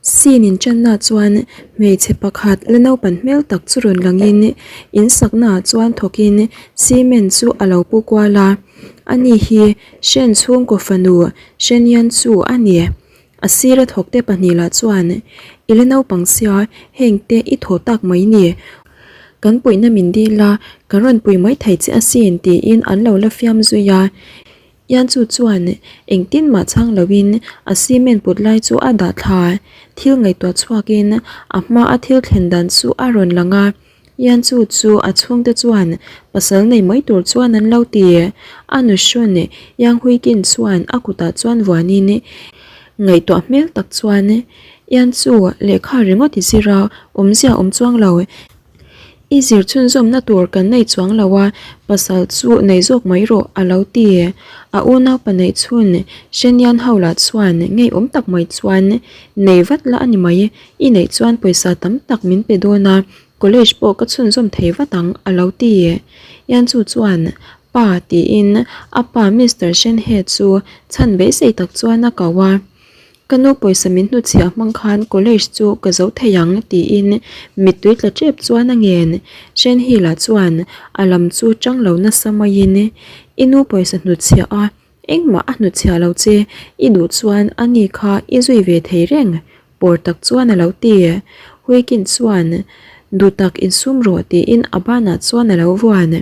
Scene inṭanna chuan hmeichhe pakhat la naupan hmel tak chu rawn langin in saknaah chuan thawkin cement chu a lo pu kual a ani hi hren chhungkaw fanu hrenian chu a ni. A sira thawkte pahnih lah chuan i la naupang sia heng te i thaw tak mai ni kan puihna min dil a kan rawn pui mai thei che asin tiin an lo la fiam zui a. Ian chu chuan engtin mah chhang loin a cement put lai chu a dah thla. Thil ngaihtuah chhuakin a hma a thil thlen dan chu a rawn lang a. Ian chu chu a chhungte chuan pasal nei mai tur chuan an lo ti. A nuhrawn Yang Huikin chuan a kutah chuan vuanin ngaihtuah hmel tak chuan Ian chu lehkha ringawt i zir a, awmzia awm chuang lo. I zir chhunzawmna tur kan nei chuang lo a, pasal chu nei zawk mai rawh a lo ti. A unaupa neih chhun Shenian ho lah chuan ngeiawm tak mai chuan nei vat la a ni mai, i neih chuan pawisa tam tak min pe dawn a, college pawh ka chhunzawm thei vat ang a lo ti. Yanchu chuan pa tiin a pa Mister Shenhe chu chhan beisei tak chuan a ko a. Ka nu pawisa min hnuchhiah hmang khan college chu ka zo thei ang tiin mittui tla tep chuan a ngen. Shenhila chuan a lam chu chang lo nasa maiin i nu pawisa hnuchhiah a, engmah a hnuchhiah lo che, i duh chuan a ni kha i zui ve thei reng pawr tak chuan a lo ti. Huikin chuan duh tak insum rawh tiin a banah chuan a lo vuan.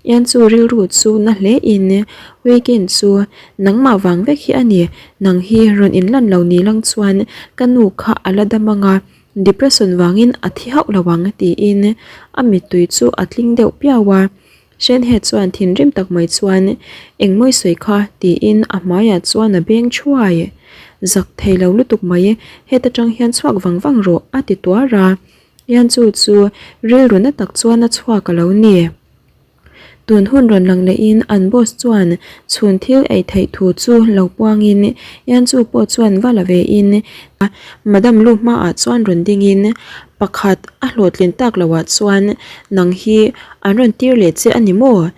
Ian chu rilru chu na hle in weekend chu nangmah vang vek hi a ni, nang hi rawn inlan lo ni lang chuan ka nu kha a la dam ang a, depression vangin a thi hauh lo ang tiin a mittui chu a tling deuh piau a. Shenhe chuan thinrim tak mai chuan engmawi sawi kha tiin a hmaiah chuan a beng thuai. Zak thei lo lutuk mai, heta tang hian chhuak vang vang rawh a ti tuar a. Hian chu chu rilru na tak chuan a chhuak a lo ni. Tun hun rawn lang lehin an boss chuan chhun thil ei theih thu chu lo puangin Ian chu pawh chuan va la ve in Madam lu hmaah chuan rawn dingin pakhat a hlawhtlin tak loah chuan nang hi an rawn tir leh che a ni maw?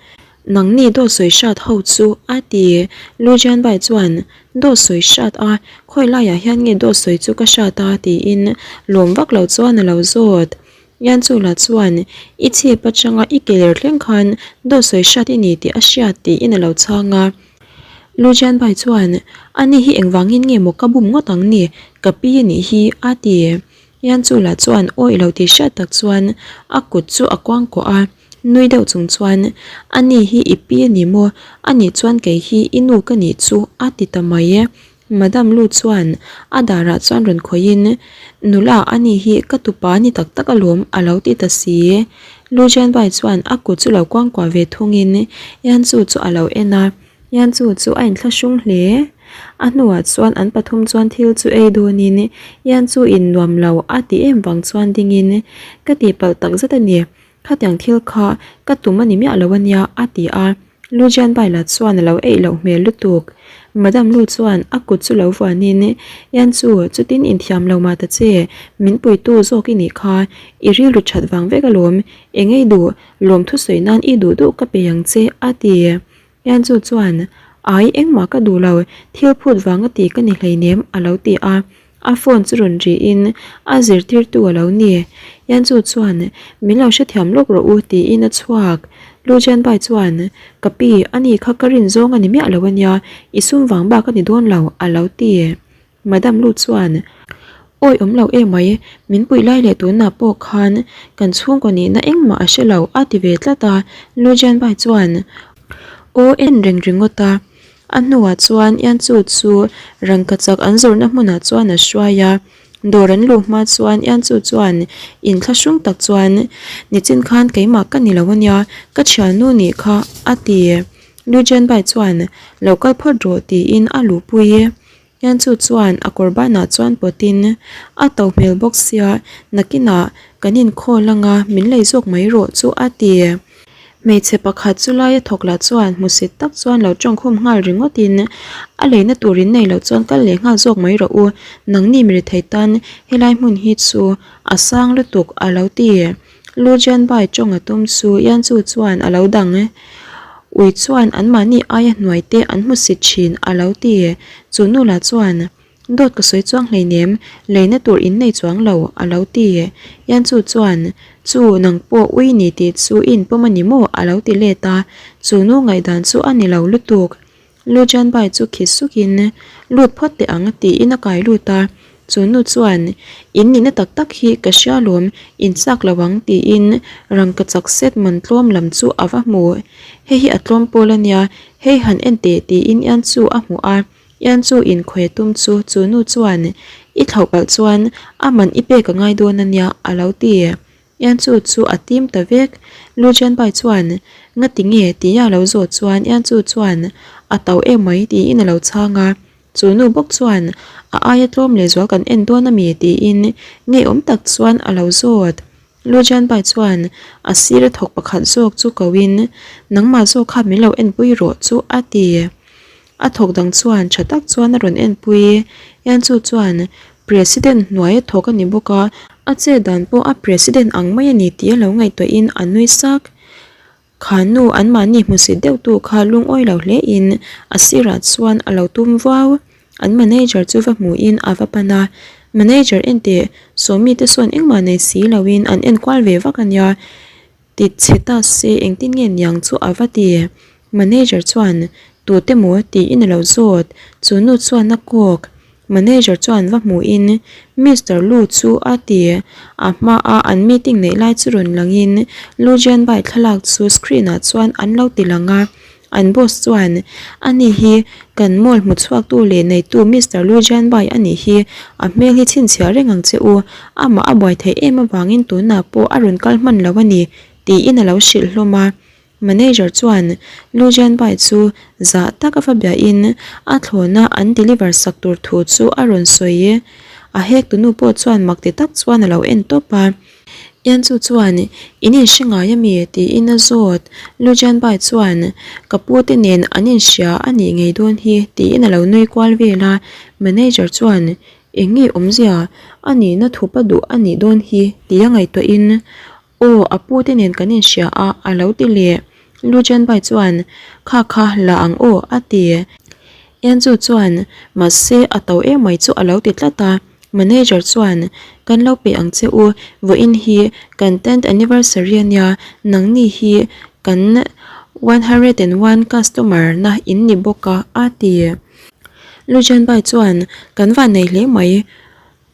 Nangni dawt sawi hrat ho chu a ti. Lu Jianbai chuan dawt sawi hrat a, khawi laiah hian nge dawt sawi chu ka hrat a tiin lawm vak lo chuan a lo zawt. Yanchula chuan i chhip atanga i ke ler thleng khan dawt sawi hrat i ni tih a hriat tiin a lo chhang a. Lu Jianbai chuan ani hi engvangin nge maw ka bum ngawt ang ni, ka pi a nih hi a ti. Yanchula chuan awih lo tih hriat tak chuan a kut chu a kuangkuah a. Nui deuh chung chuan, A ni hi i pi a ni maw? A nih chuan kei hi i nu ka nih chu a ti ta mai e. Madam Lu chuan a darah chuan rawn khawihin, Nula, a ni hi ka tupa a ni tak tak alawm a lo ti ta si. Lu Jianbai chuan a kut chu lo kuangkuah ve thungin Yanchu chu a lo en a. Yanchu chu a inthlahrung hle. A hnuah chuan an pathum chuan thil chu ei dawnin Yanchu in nuam lo a ti em vang chuan dingin, Ka tihpalh takzet a ni. Khatiang thil kha ka tum a ni miah lo a nia, a ti a. Lu Jianbai lah chuan a lo eih loh hmel lutuk. Madam Lu chuan a kut chu lo vuanin, Yan chu, chutin inthiam lo mah ta che, min puitu zawk i nih kha, i rilru that vang vek alawm, eng ei duh, lawm thusawi nan i duh duh ka pe ang che, a ti. Yan chu chuan, Ai, engmah ka duh lo, thil phut vang a ti ka ni hleinem, a lo ti a. A phone chu rawn rihin a zirtirtu a lo ni. Yanchu chuan, Min lo hrethiam lawk rawh u tiin a chhuak. Lu Jianbai chuan, Ka pi, ani kha ka rin zawng a ni miah lo a nia, i sum vang bak a ni dawn lo a lo ti. Madam Lu chuan, Awi awm lo emai, min puih lai leh tunah pawh khan kan chhungkaw nihna engmah a hre lo a ti ve tlat a. Lu Jianbai chuan, Aw en reng ringawt a. A hnuah chuan Ianchu chu rangkachak an zawrhna hmunah chuan a hruai a, dawr an luh hma chuan Ianchu chuan inthlahrung tak chuan, Nichin khan keimah ka ni lo ania, ka thiannu nih kha a ti. Lu Jianbai chuan, Lo kal phawt rawh tiin a luhpui. Ianchu chuan a kawr banah chuan pawtin a to hmel bawk sia, nakinah kan inkhawl anga min lei zawk mai rawh chu a ti. Hmeichhe pakhat chu laia thawk lah chuan hmusit tak chuan lo tawngkhum nghal ringawtin a leina tur in nei loh chuan kal leh nghal zawk mai rawh u, nangni mi rethei tan helai hmun hi chu a sang lutuk a lo ti. Lu Jianbai tawng a tum chu Yanchu chuan a lo dang. Ui chuan anmahni aia hnuai te an hmusit thin a lo ti. Chu nu lah chuan. Dawt ka sawi chuang hleinem, leina tur in nei chuang lo, a lo ti. Yanchu chuan, Chu, nang pawh ui ni tih chu i inpawm a ni maw? a lo ti let a, chu nu ngaihdan chu a ni lo lutuk. Lu Jianbai chu khi sukin, Lut phawt teh ang, tiin a kai lut a. Chu nu chuan, In nihna tak tak hi ka hria lawm, in chak lo ang, tiin rangkachak set man tlawm lam chu a va hmu. Hei hi a tlawm pawl a nia, hei han en teh, tiin Yanchu a hmu a. Yanchu inkhawia tum chu chu nu chuan, I thlauh palh chuan a man i pek a ngai dawn a nia, a lo ti. Yanchu chu a tim ta vek. Lu Jianbai chuan, Ngati nge? tia a lo zawh chuan Yanchu chuan, A to em mai tiin a lo chhang a. Chu nu bawk chuan, A aia tlawm lehzual kan en dawn a mi? tiin ngeiawm tak chuan a lo zawt. Lu Jianbai chuan a sira thawk pakhat zawk chu koin, Nangmah zawk kha min lo enpui rawh chu a ti. A thawk dang chuan tha tak chuan a rawn enpui. Yanchu chuan President hnuaia thawk a ni bawk a, a chet dan pawh a President ang mai a ni tih a lo ngaihtuahin a nui sak. Kha nu anmahni hmusit deuhtu kha lungawi lo hlein a sirah chuan a lo tum vuau. An manager chu va hmuhin a va pan a, Manager enteh, Sawmi te sawn engmah nei si loin an enkual ve vak a nia. Ti chhe ta se engtin nge niang chu a va ti. Manager chuan, Tute maw? tiin a lo zawt. Chu nu chuan a kawk. Manager chuan va hmuhin, Mister Lu chu a ti. A hmaa an meeting neih lai chu rawn langin Lu Jianbai thlalak chu screen ah chuan an lo ti lang a. An boss chuan, Ani hi kan mall hmu chhuaktu leh neitu Mister Lu Jianbai a nih hi, a hmel hi chhinchhiah reng ang che u. Amah a buai theih em avangin tunah pawh a rawn kal hman lo a ni, tiin a lo hrilh hlawm a. Manager chuan Lu Jianbai chu zah tak a va biahin a thlawna an deliver sak tur thu chu a rawn sawi. A hek tunu pawh chuan mak ti tak chuan a lo en tawp a. Yanchu chuan, In inhre ngai a mi? tiin a zawt. Lu Jianbai chuan, Ka pu te nen an inhria a nih ngei dawn hi, tiin a lo nui kual vel a. Manager chuan, Eng nge awmzia? A nihna thup a duh a nih dawn hi, tia ngaihtuahin, Aw, a pu te nen kan inhria a, a lo ti leh. Lu Jianbai chuan, Kha kha, la ang aw, a ti. Yanchu chuan, Mahse, a to emai chu a lo ti tlat a. Manager chuan, Kan lo pe ang che u, vawiin hi kan tenth anniversary a nia, nangni hi kan 101 customer na in ni bawk a, a ti. Lujanbai chuan, Kan van nei hle mai,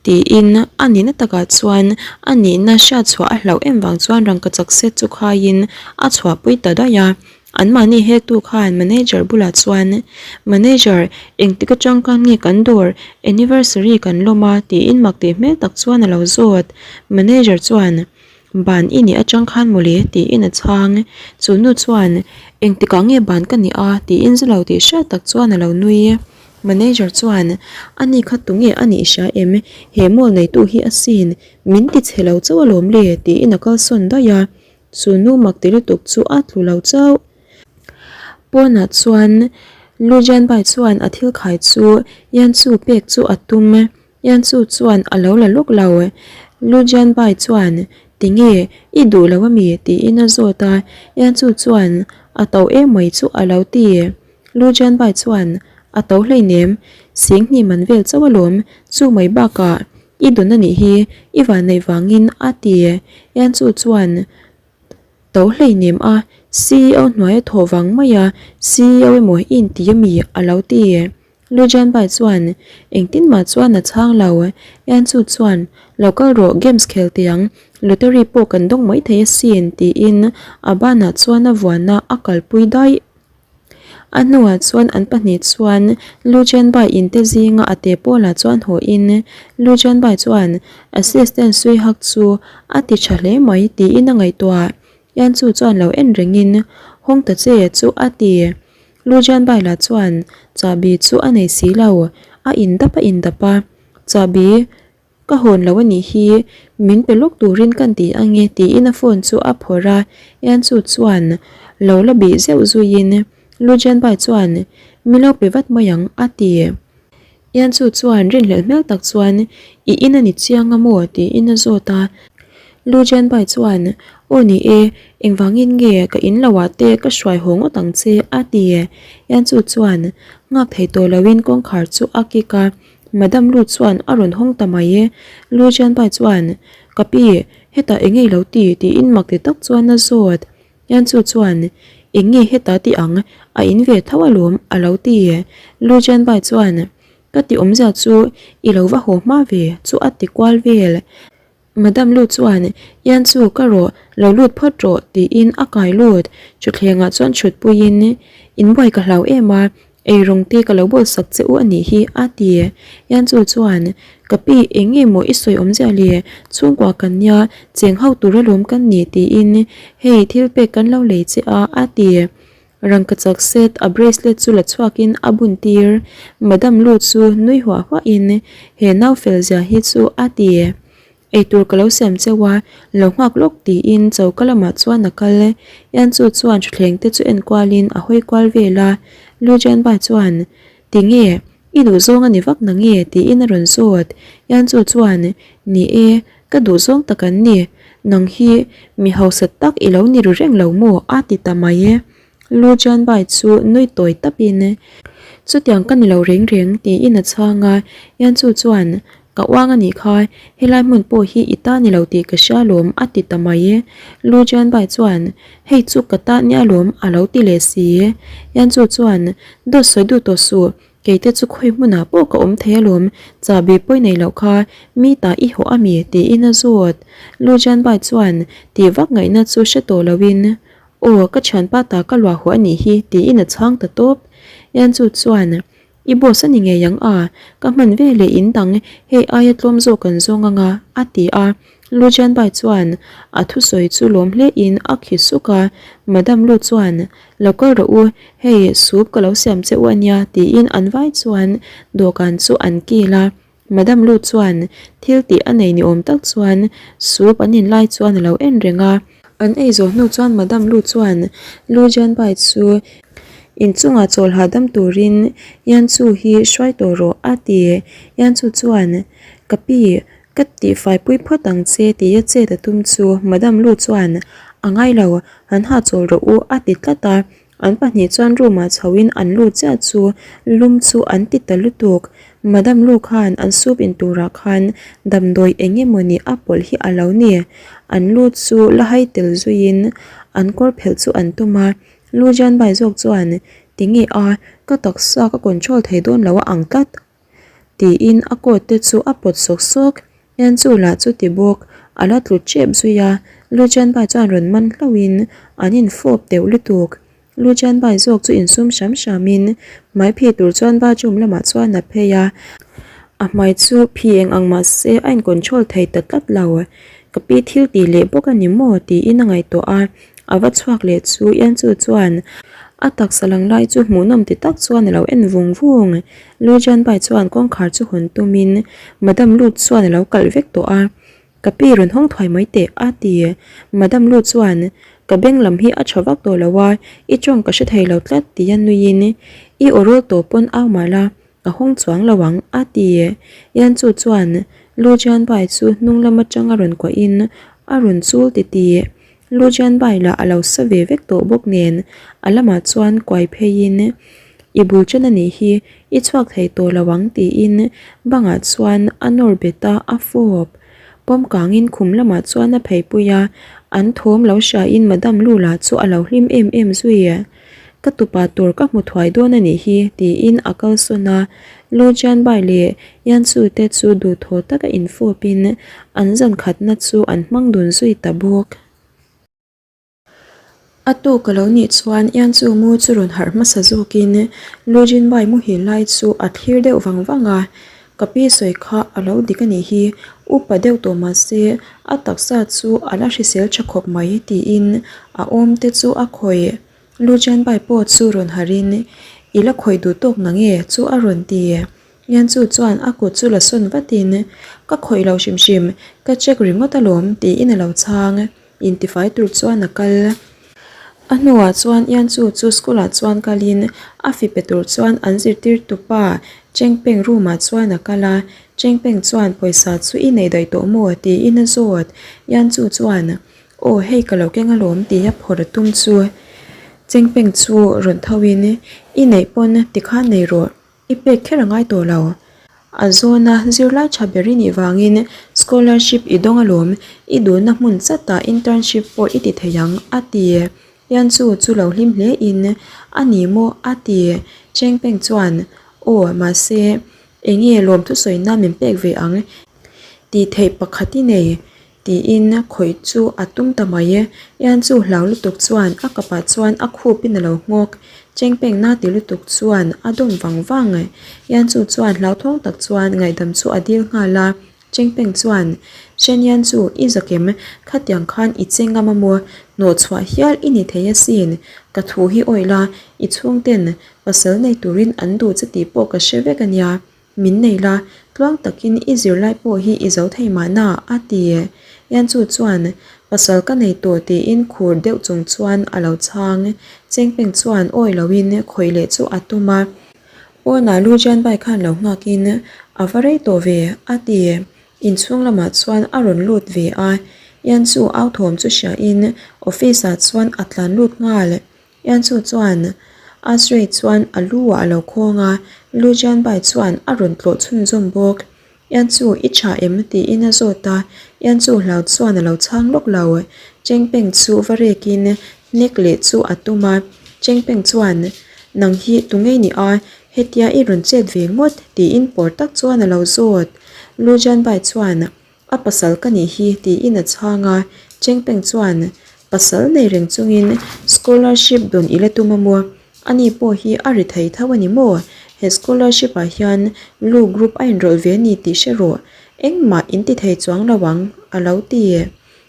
tiin a nihna takah chuan a nihna hriatchhuah a hlauh em vang chuan rangkachak set chu khaiin a chhuahpui ta daih a. Anmahni hektu khan manager bulah chuan, Manager, engtik atang khan nge kan dawr anniversary kan lawm a? tiin mak tih hmel tak chuan a lo zawt. Manager chuan, Ban i nih atang khan mawle tiin a chhang. Chu nu chuan, Engtikah nge ban ka nih a? tiin zu lo tih hriat tak chuan a lo nui. Manager chuan, Ani kha tunge a nih hria em? He mall neitu hi asin, min ti chhe lo chauh alawm le tiin a kalsawn daih a. Chu nu mak ti lutuk chu a tlu lo chauh. Pawnah chuan Lu Jianbai chuan a thil khai chu Yanchu pek chu a tum. Yanchu chuan a lo la lawk lo. Lu Jianbai chuan, Tinge, i duh lo ami? tiin a zawt a. Yanchu chuan, A to emai chu a lo ti. Lu Jianbai chuan, A to hleinem, Singhnih man vel chauh alawm, chu mai bakah I dun a nih hi, i vanneih vangin a ti. Yanchu chuan to hleinem a, CEO hnuaia thawh vang mai a, CEO emaw i inti ami a lo ti. Lu Jianbai chuan engtin mah chuan a chhang lo. Yanchu chuan lo kal rawh games khel tiang, lottery pawh kan dawng mai thei asin tiin a banah chuan a vuan a, a kalpui daih. A hnuah chuan an pahnih chuan Lu Jianbai in te zinga a te pawlah chuan haw in Lu Jianbai chuan assistant sui hak chu a ti tha hle mai tiin a ngaihtuah. Yan chu chuan lo en rengin hawng ta che chu a ti. Lu Jianbai lah chuan chahbi chu a nei si lo, a in dap a in dap a, chahbi Ka hawn lo a nih hi, min pe lawk turin kan ti ange tiin a phone chu a phawrh a, Yanchu chuan lo la bih zeuh zuiin Lu Jianbai chuan Mi lo pe vat mai ang a ti. Yanchu chuan rinhlelh hmel tak chuan I in a ni chiang a maw tiin a zawt a, Lu Jianbai chuan Aw ni e, engvangin nge ka in lo ah te ka hruai haw ngawt ang che a ti. Yanchu chuan nghak thei tawh loin kawngkhar chu a kik a. Madam Lu chuan a rawn hawng ta mai e. Lu Jianbai chuan, Ka pi, hetah eng nge i lo ti? tiin mak ti tak chuan a zawt. Yanchu chuan, Eng nge heta ti ang? A in ve tho alawm, a lo ti. Lu Jianbai chuan, Ka ti awmzia chu i lo va haw hma ve chu a ti kual vel. Madam Lu chuan, Ian chu ka rawh, lo lut phawt rawh, tiin a kai lut. Thutthlengah chuan chhut puiin, In buai ka hlau em a, ei rawng te ka lo bawl sak che u a nih hi, a ti. Ian chu chuan, Ka pi, eng nge maw i sawi awmzia le? Chhungkua kan nia, cheng ho tur alawm kan ni, tiin, Hei, thil pek kan lo lei che a, a ti. Rangkachak set a bracelet chu la chhuakin a bun tir. Madam Lu chu nui huah huahin, He nau fel zia hi chu a ti. Eitur ka lo siam cheu a, lo nghak lawk tiin choka lamah chuan a kal. Ian chu chuan thutthleng te chu en kualin a hawi kual vel a. Lu Jianbai chuan, Tinge, i duhzawng a ni vak na nge? tiin a rawn zawt. Ian chu chuan, Ni e, Ka duh zawng tak an ni, nang hi mi hausa tak i lo ni ru reng lo maw? a ti ta mai e. Lu Jianbai chu nui tawi tapin, Chutiang ka ni lo reng reng, tiin a chhang a. Yanchu chuan, Ka uang a nih kha, helai hmun pawh hi i ta ni lo tih ka hria alawm, a ti ta mai e. Lu Jianbai chuan, Hei chu ka ta nia alawm, a lo ti leh si. Yanchu chuan, Dawt sawi duh tawh suh, Keite chu khawi hmunah pawh ka awm thei alawm, chahbi pawi nei loh kha mi ta i hawh ami? tiin a zawt. Lu Jianbai chuan tih vak ngaihna chu hre tawh loin, Aw, ka thianpa ta ka luah huah anih hi, tiin a chhang ta tawp. Yanchu chuan, I boss a ni ngei ang a, ka hman ve leh in dang hei aia tlawm zawk kan zawng anga, a ti a. Lu Jianbai chuan a thusawi chu lawm hle in a khi suk a, Madam Lu chuan, Lo kal rawh u, hei soup ka lo siam che u a nia tiin an vai chuan dawhkan chu an kil a. Madam Lu chuan thil tih a nei ni awm tak chuan soup an in lai chuan a lo en reng a. An ei zawh hnu chuan Madam Lu chuan Lu Jianbai chu inchungah chawl hahdam turin Yan Chu hi hruai tawh rawh a ti. Yan Chu chuan, Ka pi, Ka tihfai pui phawt ang che tia chet a tum chu Madam Lu chuan a ngai lo, han hahchawl rawh u a ti tlat a. An pahnih chuan room ah chho in an lut chiah chu lum chu an ti ta lutuk. Madam Lu khan an soup in turah khan damdawi eng emawni a pawlh hi a lo ni. An lu chu la hai tel zuiin an kawr phelh chu an tum a. Lu Jianbai zawk chuan tinge a, ka taksa ka control thei dawn lo a ang tlat. Tiin a coat te chu a pawt sawk sawk. Hian chu lah chu ti bawk, a la tlu tep zui a, Lu Jianbai chuan rawn man hlauhin an infawp deuh lutuk. Lu Jianbai zawk chu insum hram hramin hmai phih tur chuan bathroom lamah chuan a phei a, a hmai chu phi eng ang mah se a in control thei ta tlat lo. Ka pi thil tih leh bawk a ni maw tiin a ngaihtuah a, A va chhuak leh chu Yanchu chuan a taksa lang lai chu hmuhnawm ti tak chuan a lo en vung vung. Lu Jianbai chuan kawngkhar chu hawn tumin Madam Lu chuan a lo kalh vek tawh a, Ka pi rawn hawng thuai mai teh a ti. Madam Lu chuan Ka beng lam hi a tha vak tawh lo a, i tawng ka hre thei lo tlat tia nuiin i aw rawl tawh pawn au mah la, Ka hawng chuang lo ang, a ti. Yanchu chuan Lu Jianbai chu hnung lam atang a rawn kuahin a rawn chul titih. Lu Jianbai lah a lo sa ve vek tawh bawk nen a lamah chuan kuai pheiin, I bul chen a nih hi, i chhuak thei tawh lo ang tiin bangah chuan a nawr bet a, a fawp. Pawm kangin khum lamah chuan a pheipui a, an thawm lo hriain Madam Lu lah chu a lo hlim em em zui. Ka tupa tur ka hmu thuai dawn a nih hi, tiin a kalsawn a. Lu Jianbai leh Yan Su te chu duhthaw taka infawpin an zan khatna chu an hmang dun zui ta bawk. A tuk a lo nih chuan Yan Su mu chu rawn harh hmasa zawkin Lu Jinbai muhil lai chu a thlir deuh vang vang a. Ka pi sawi kha a lo dik a nih hi, upa deuh tawh mah se a taksa chu a la hrisel tha khawp mai tiin a awm te chu a khawih. Lu Jianbai pawh chu rawn harhin I la khawih duh tawk na nge chu a rawn ti. Yanchu chuan a kut chu la sawn vatin Ka khawih lo hrim hrim, ka check ringawt alawm tiin a lo chhang. Intifai tur chuan a kal. A hnuah chuan Yanchu chu school ah chuan kalin a fi pe tur chuan an zirtirtu pa Chengpeng room ah chuan a kal a, Chengpeng chuan pawisa chu i nei daih tawh maw tiin a zawt. Yanchu chuan Aw hei ka lo keng alawm tia phawrh a tum chu Chengpeng chu rawn tho in i neih pawn tikhan nei rawh. I pek kher a ngai tawh lo. A zawna zirlai tha ber i nih vangin scholarship i dawng alawm, i duhna hmun chatah internship pawh i ti thei ang, a ti. Yan chu chu lo hlim hle in, A ni maw? a ti. Cheng Peng chuan, Aw, mahse, enge lawmthu sawina min pek ve ang tih theih pakhat i nei. Tiin khawih chu a tum ta mai e. Ian chu hlau lutuk chuan a kapah chuan a khupin a lo nghawk. Chengpengna ti lutuk chuan a dawm vang vang. Ian chu chuan hlauthawng tak chuan ngaihdam chu a dil nghal a. Chengpeng chuan, Shen Ian chu i zakem, khatiang khan i che ngam a maw? Hnawhchhuah hial i ni thei asin. Ka thu hi awih la, i chhungten pasal nei turin an duh che tih pawh ka hre vek a nia. Min nei la, tluang takin i zirlai pawh hi i zo thei mahna, a ti. Yanchu chuan, Pasal ka nei tawh tiin khur deuh chung chuan a lo chhang. Chengpeng chuan awi loin khawih leh chu a tum a. Pawnah Lu Jianbai khan lo nghakin a va rei tawh ve, a ti. Inchhung lamah chuan a rawn lut ve a. Yanchu au thawm chu hriain office ah chuan a tlan lut nghal. Yanchu chuan Asrey chuan a lu ah a lo khawng a, Lu Jianbai chuan a rawn tlawh chhunzawm bawk. Yanchu, i tha em? tiin a zawt a, Yanchu hlau chuan a lo chhang lawk lo. Chengpeng chu va rekin hnek leh chu a tum a, Chengpeng chuan, Nang hi tu ngei ni a, hetia i rawn chet ve ngawt? tiin pawr tak chuan a lo zawt. Lu Jianbai chuan, A pasal ka nih hi tiin a chhang a, Chengpeng chuan pasal nei reng chungin scholarship dawn i la tum a maw? Ani pawh hi a ri thei tho a ni maw? He scholarship ah hian Lu group a inrawlh ve a ni tih hre rawh, engmah in ti thei chuang lo ang a lo ti.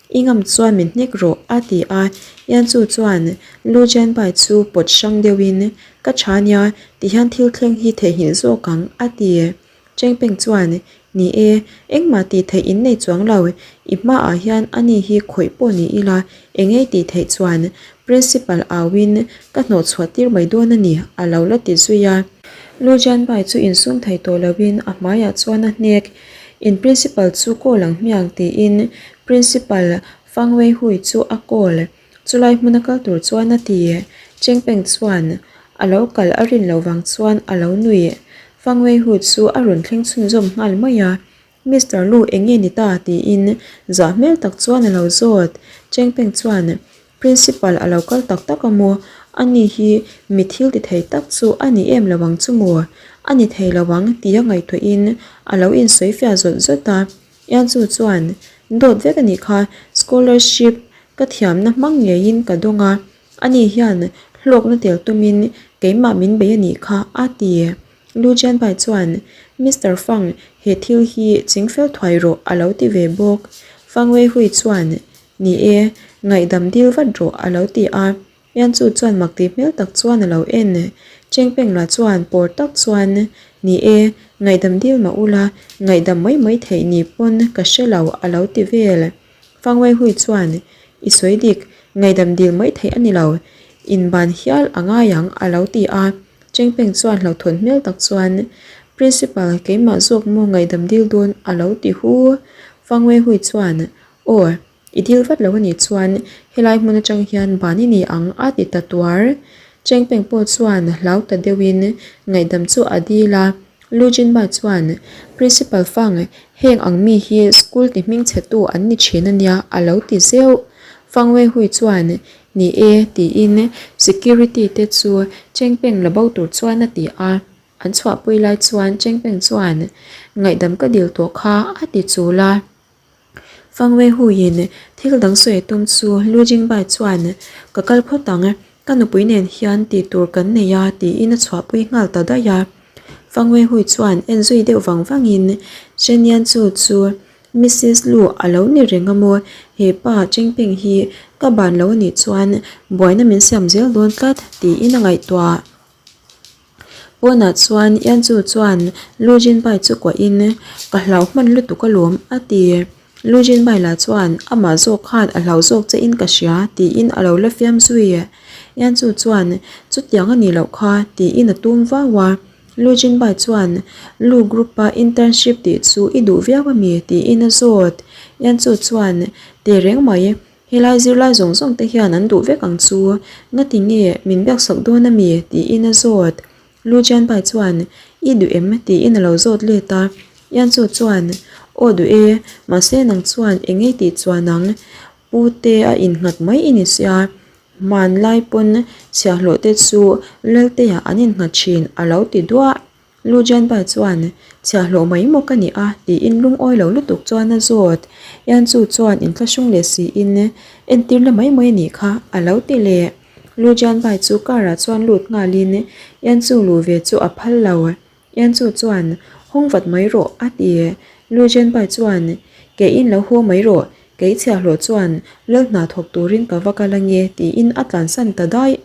I ngam chuan min hnek rawh a ti a, Yanchu chuan Lu Jianbai chu pawt hrang deuhin ka tha nia tihian thil thleng hi theihnghilh zawk ang a ti. Chengpeng chuan, Ni e, engmah tih theih in nei chuang lo, i hmaah hian ani hi khawih pawh ni ila, engei tih theih chuan Principal auin ka hnawhchhuah tir mai dawn a ni, a lo la ti zui a. Lu Jianbai chu insum thei tawh loin a hmaiah chuan a hnek, In Principal chu call ang hmiang tiin Principal Fang Weihui chu a call. Chulai hmuna kal tur chuan a ti. Chengpeng chuan a lo kal a rin loh vang chuan a lo nui. Fang Weihu chu a rawn thleng chhunzawm nghal mai a. Mister Lu eng nge ni ta? tiin zah hmel tak chuan a lo zawt. Chengpeng chuan Principal a lo kal tak tak a maw? Ani hi mi thil ti thei tak chu a ni em lo ang chu maw? A ni thei lo ang tia ngaihtuahin a lo insawi fiah zawt zawt a. Ianchu chuan, Dawt vek a nih kha, scholarship ka thiamna hmang ngeiin ka dawng a, ani hian hlawkna tel tumin keimah min bei a nih kha, a ti. Lu Jianbai chuan, Mister Fang, he thil hi chingfel thuai rawh, a lo ti ve bawk. Fang Weihui chuan, Ni e, ngaihdam dil vat rawh, a lo ti a. Yanchu chuan mak tih hmel tak chuan a lo en. Chengpeng lah chuan pawr tak chuan, Ni e, ngaihdam dil mah ula, ngaihdam mai mai theih ni pawn ka hre lo a lo ti vel. Fangwei Hui chuan, I sawi dik, ngaihdam dil mai theih a ni lo, inban hial a ngai ang a lo ti a. Chengpeng chuan hlauhthawn hmel tak chuan, Principal, keimah zawk maw ngaihdam dil dawn a lo ti hu. Fangwei Hui chuan, Aw. I dil vat lo anih chuan helai hmun atang hian ban i ni ang a ti ta tuar. Chengpeng pawh chuan hlau ta deuhin ngaihdam chu a dil a. Lu Jinba chuan, Principal Fang, heng ang mi hi school ti hmingchhetu an ni thin ania a lo ti zeuh. Fang Weihui chuan, Ni e, tiin security te chu Chengpeng la bo tur chuan a ti a. An chhuahpui lai chuan Chengpeng chuan, Ngaihdam ka dil tawh kha a ti chul a. Fangwei huiin thil dang sawi a tum chu Lu Jingbai chuan, Ka kal phawt ang, ka nupui nen hian tih tur kan nei a tiin a chhuahpui nghal ta daih a. Fangwei hui chuan en zui deuh vang vangin Shen Yan Chu chu Missis Lu a lo ni reng a maw, he pa Chengpeng hi ka ban lo anih chuan buaina min siam zel dawn tlat tiin a ngaihtuah. Pawnah chuan Yanchu chuan Lu Jinbai chu kuahin, Ka hlau hman lutuk alawm, a ti. Lu Jinbai lah chuan, Amah zawk khan a hlau zawk che in ka hria, tiin a lo la fiam zui. Yanchu chuan, Chutiang a nih loh kha, tiin a tum vau a. Lu Jinbai chuan, Lu group-a internship tih chu i duh viau a mi? tiin a zawt. Yanchu chuan, Tehreng mai, Helai zirlai zawng zawng te hian an duh vek ang chu, ngati nge min biaksak dawn a mi? tiin a zawt. Lu Jianbai chuan, I duh em? tiin a lo zawt let a. Yanchu chuan, Aw duh e, mahse nang chuan eng ei tih chuan ang pu te a innghat mai i ni sia, hmanlai pawn chhiahhlawh te chu Laltea an innghat thin a lo ti duah. Lu Jianbai chuan, Chhiahhlawh mai maw ka ni a? tiin lungawi lo lutuk chuan a zawt. Yanchu chuan inthlahrung leh siin, Entir la mai mai a nih kha, a lo ti leh. Lu Jianbai chu car ah chuan lut nghalin Yanchu luh ve chu a phal lo. Yanchu chuan, Hawng vat mai rawh, a ti. Lu Jianbai chuan, Keiin lo haw mai rawh, kei chhiahhlawh chuan lal hna thawk turin ka va kal ange, tiin a tlansan ta daih.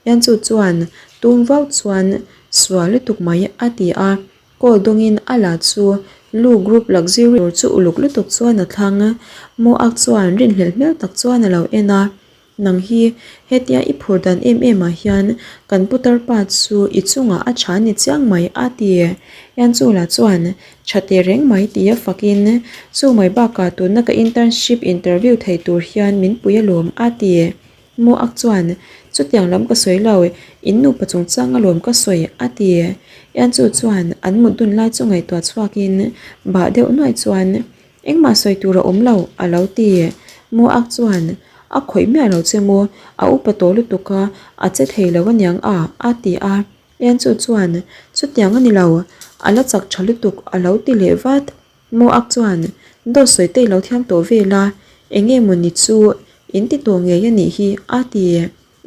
Yanchu chuan tum vau chuan sual lutuk mai a ti a, call dawngin a la chu Lu group luxury tur chu uluk lutuk chuan a thlang. Moak chuan rinhlelh hmel tak chuan a lo en a, Nang hi hetia i phur dan em em ah hian kan putar pa chu i chungah a tha ni chiang mai a ti. Yanchu lah chuan tha teh reng mai tia fakin chu mai bakah tuna ka internship interview thei tur hian min pui alawm a ti. Moak chuan, Chutiang lam ka sawi lo, in nupa chungchang alawm ka sawi, a ti. Ianchu chuan an mut dun lai chu ngaihtuah chhuakin bah deuh nuaih chuan, Engmah sawi tur a awm lo, a lo ti. Moak chuan, A khawih miah lo che maw, a upa tawh lutuk a, a che thei lo aniang a, a ti a. Ianchu chuan, Chutiang a ni lo, a la chak tha lutuk, a lo ti leh vat. Moak chuan, Dawt sawi te i lo thiam tawh vel a, eng nge maw ni chu in ti tawh ngei a nih hi, a ti.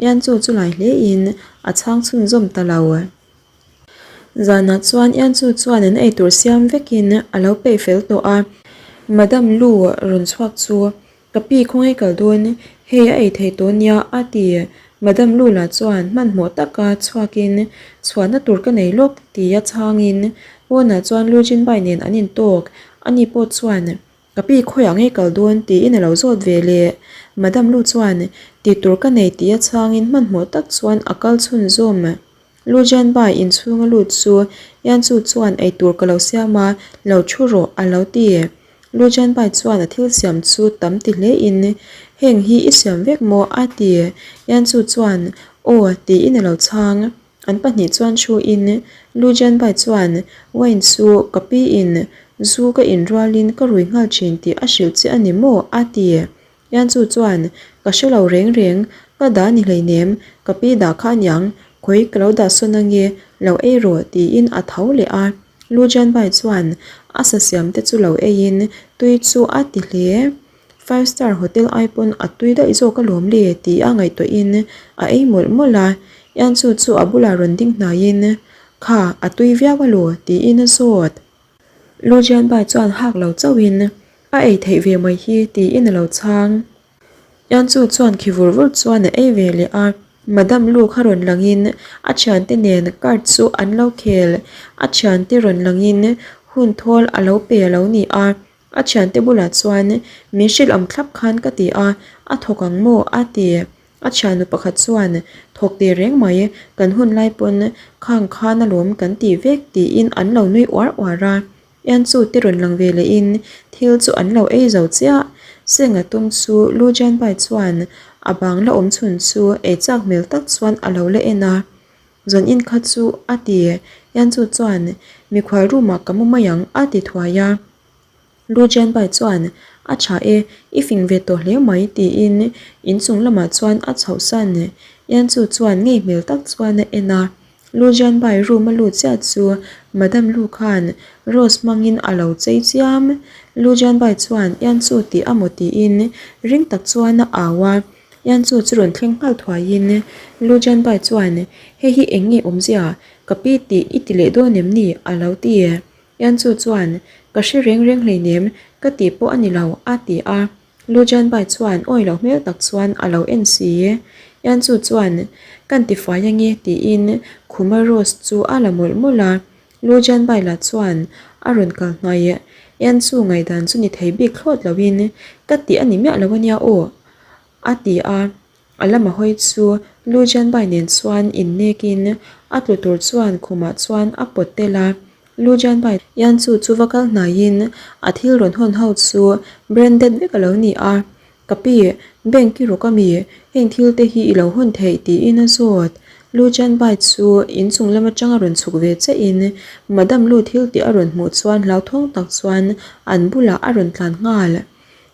Ian chu chu lai hle in a chhang chhunzawm ta lo. Zanah chuan Ian chu chuan an eitur siam vekin a lo peih fel tawh a. Madam Lu rawn chhuak chu Ka pi khawngaih kal dawn, hei a ei thei tawh nia a ti. Madam Lula chuan hmanhmawh taka chhuakin chhuahna tur ka nei lawk tia chhangin pawnah chuan Lu Jinbai nen an intawk. Ani pawh chuan ka pi khawiah ngei kal dawn tiin a lo zawt ve leh. Madam Lu chuan tih tur ka nei tia chhangin hmanhmawh tak chuan a kal chhunzawm. Lu Jianbai inchhung a lut chu Yanchu chuan eitur ka lo siam a, lo thu rawh a lo ti. Lu Jianbai chuan a thil siam chu tam ti hle in, Heng hi i siam vek maw? a ti. Yanchu chuan, Aw tiin a lo chhang. An pahnih chuan thu in, Lu Jianbai chuan, Wine chu ka pi in zu ka in rualin ka rui nghal thin tih a hrilh che a ni maw? a ti. Yanchu chuan, Ka hre lo reng reng, ka dah ni hleinem, ka pi dah kha aniang, khawi ka lo dah sawn ange, lo ei rawh tiin a tho leh a. Lu Jianbai chuan a sa siam te chu lo eiin tui chu a ti hle. Five star hotel ai pawn a tui daih zawk alawm le ti a ngaihtuahin a ei mawlh mawlh a. Yanchu chu a bulah rawn ding hnaiin, Kha, a tui viau alaw tiin a zawt. Lu Jianbai chuan hak lo chauhin a ei theih ve mai hi tiin a lo chhang. Yanchu chuan khi vur vur chuan a ei ve leh a, Madam Lu kha rawn langin a thiante nen card chu an lo khel. A thiante rawn langin hun thawl a lo pe a lo ni a, a thiante bulah chuan min hrilh ang thlap khan ka ti a, a thawk ang maw a ti. A thiannu pakhat chuan, Thawk teh reng mai, kan hun lai pawn khang khan alawm kan ti vek tiin an lo nui uar uar a. Ianchu te rawn lang ve lehin thil chu an lo ei zo chiah. Senga tum chu Lu Jianbai chuan a bang la awm chhun chu ei chak hmel tak chuan a lo la en a. Zawn in kha chu a ti. Ianchu chuan, Mikhual room ah ka mu mai ang a ti thuai a. Lu Jianbai chuan, A tha e, i fing ve tawh hle mai, tiin inchung lamah chuan a chhohsan. Yanchu chuan ngei hmel tak chuan a en a. Lu Jianbai room a lut chiah chu Madam Lu khan rose hmangin a lo chei chiam. Lu Jianbai chuan Yanchu tih a maw tiin ring tak chuan a au a. Yanchu chu rawn thleng nghal thuaiin Lu Jianbai chuan, Hei hi eng nge awmzia? Ka pi tih i ti leh dawn em ni? a lo ti. Yanchu chuan, Ka hre reng reng hleinem, ka tih pawh a ni lo, a ti a. Lu Jianbai chuan awi loh hmel tak chuan a lo en si. Yanchu chuan, Kan tifai ange, tiin khuma rose chu a la mawlh mawlh a. Lu Jianbai lah chuan a rawn kal hnaih. Yanchu ngaihdan chu ni thei bik thlawt loin, Ka tih a ni miah lo ania aw, a ti a. A lama hawi chu Lu Jianbai nen chuan innekin a tlu tur chuan khumah chuan a pawt tel a. Lu Jianbai hian chu chu va kal hnaiin a thil rawn hawn ho chu branded vek a lo ni a. Ka pi, bank i rawk a mi? Heng thil te hi i lo hawn theih tiin a zawt. Lu Jianbai chu inchung lam atang a rawn chhuk ve chiah in Madam Lu thil tih a rawn hmuh chuan hlauthawng tak chuan an bulah a rawn tlan nghal.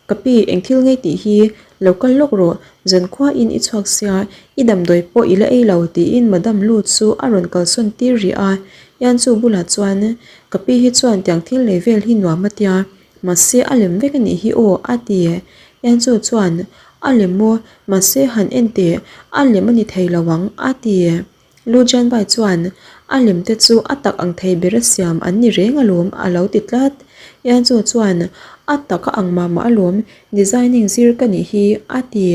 Ka pi, eng thil ngei tih hi lo kal lawk rawh, zankhua in i chhuak sia, i damdawi pawh i la ei lo tiin Madam Lu chu a rawn kalsawn tir rih a. Yan chu bulah chuan, Ka pi hi chuan tiang thil lei vel hi nuam a tia, mahse a lem vek a nih hi aw a ti. Yan chu chuan, A lem maw, mahse han en teh, a lem a ni thei lo ang a ti. Lu Jianbai chuan, A lem te chu a tak ang thei ber a siam an ni reng alawm a lo ti tlat. Yan Chu chuan, A tak a ang mah mah alawm, designing zir ka nih hi a ti.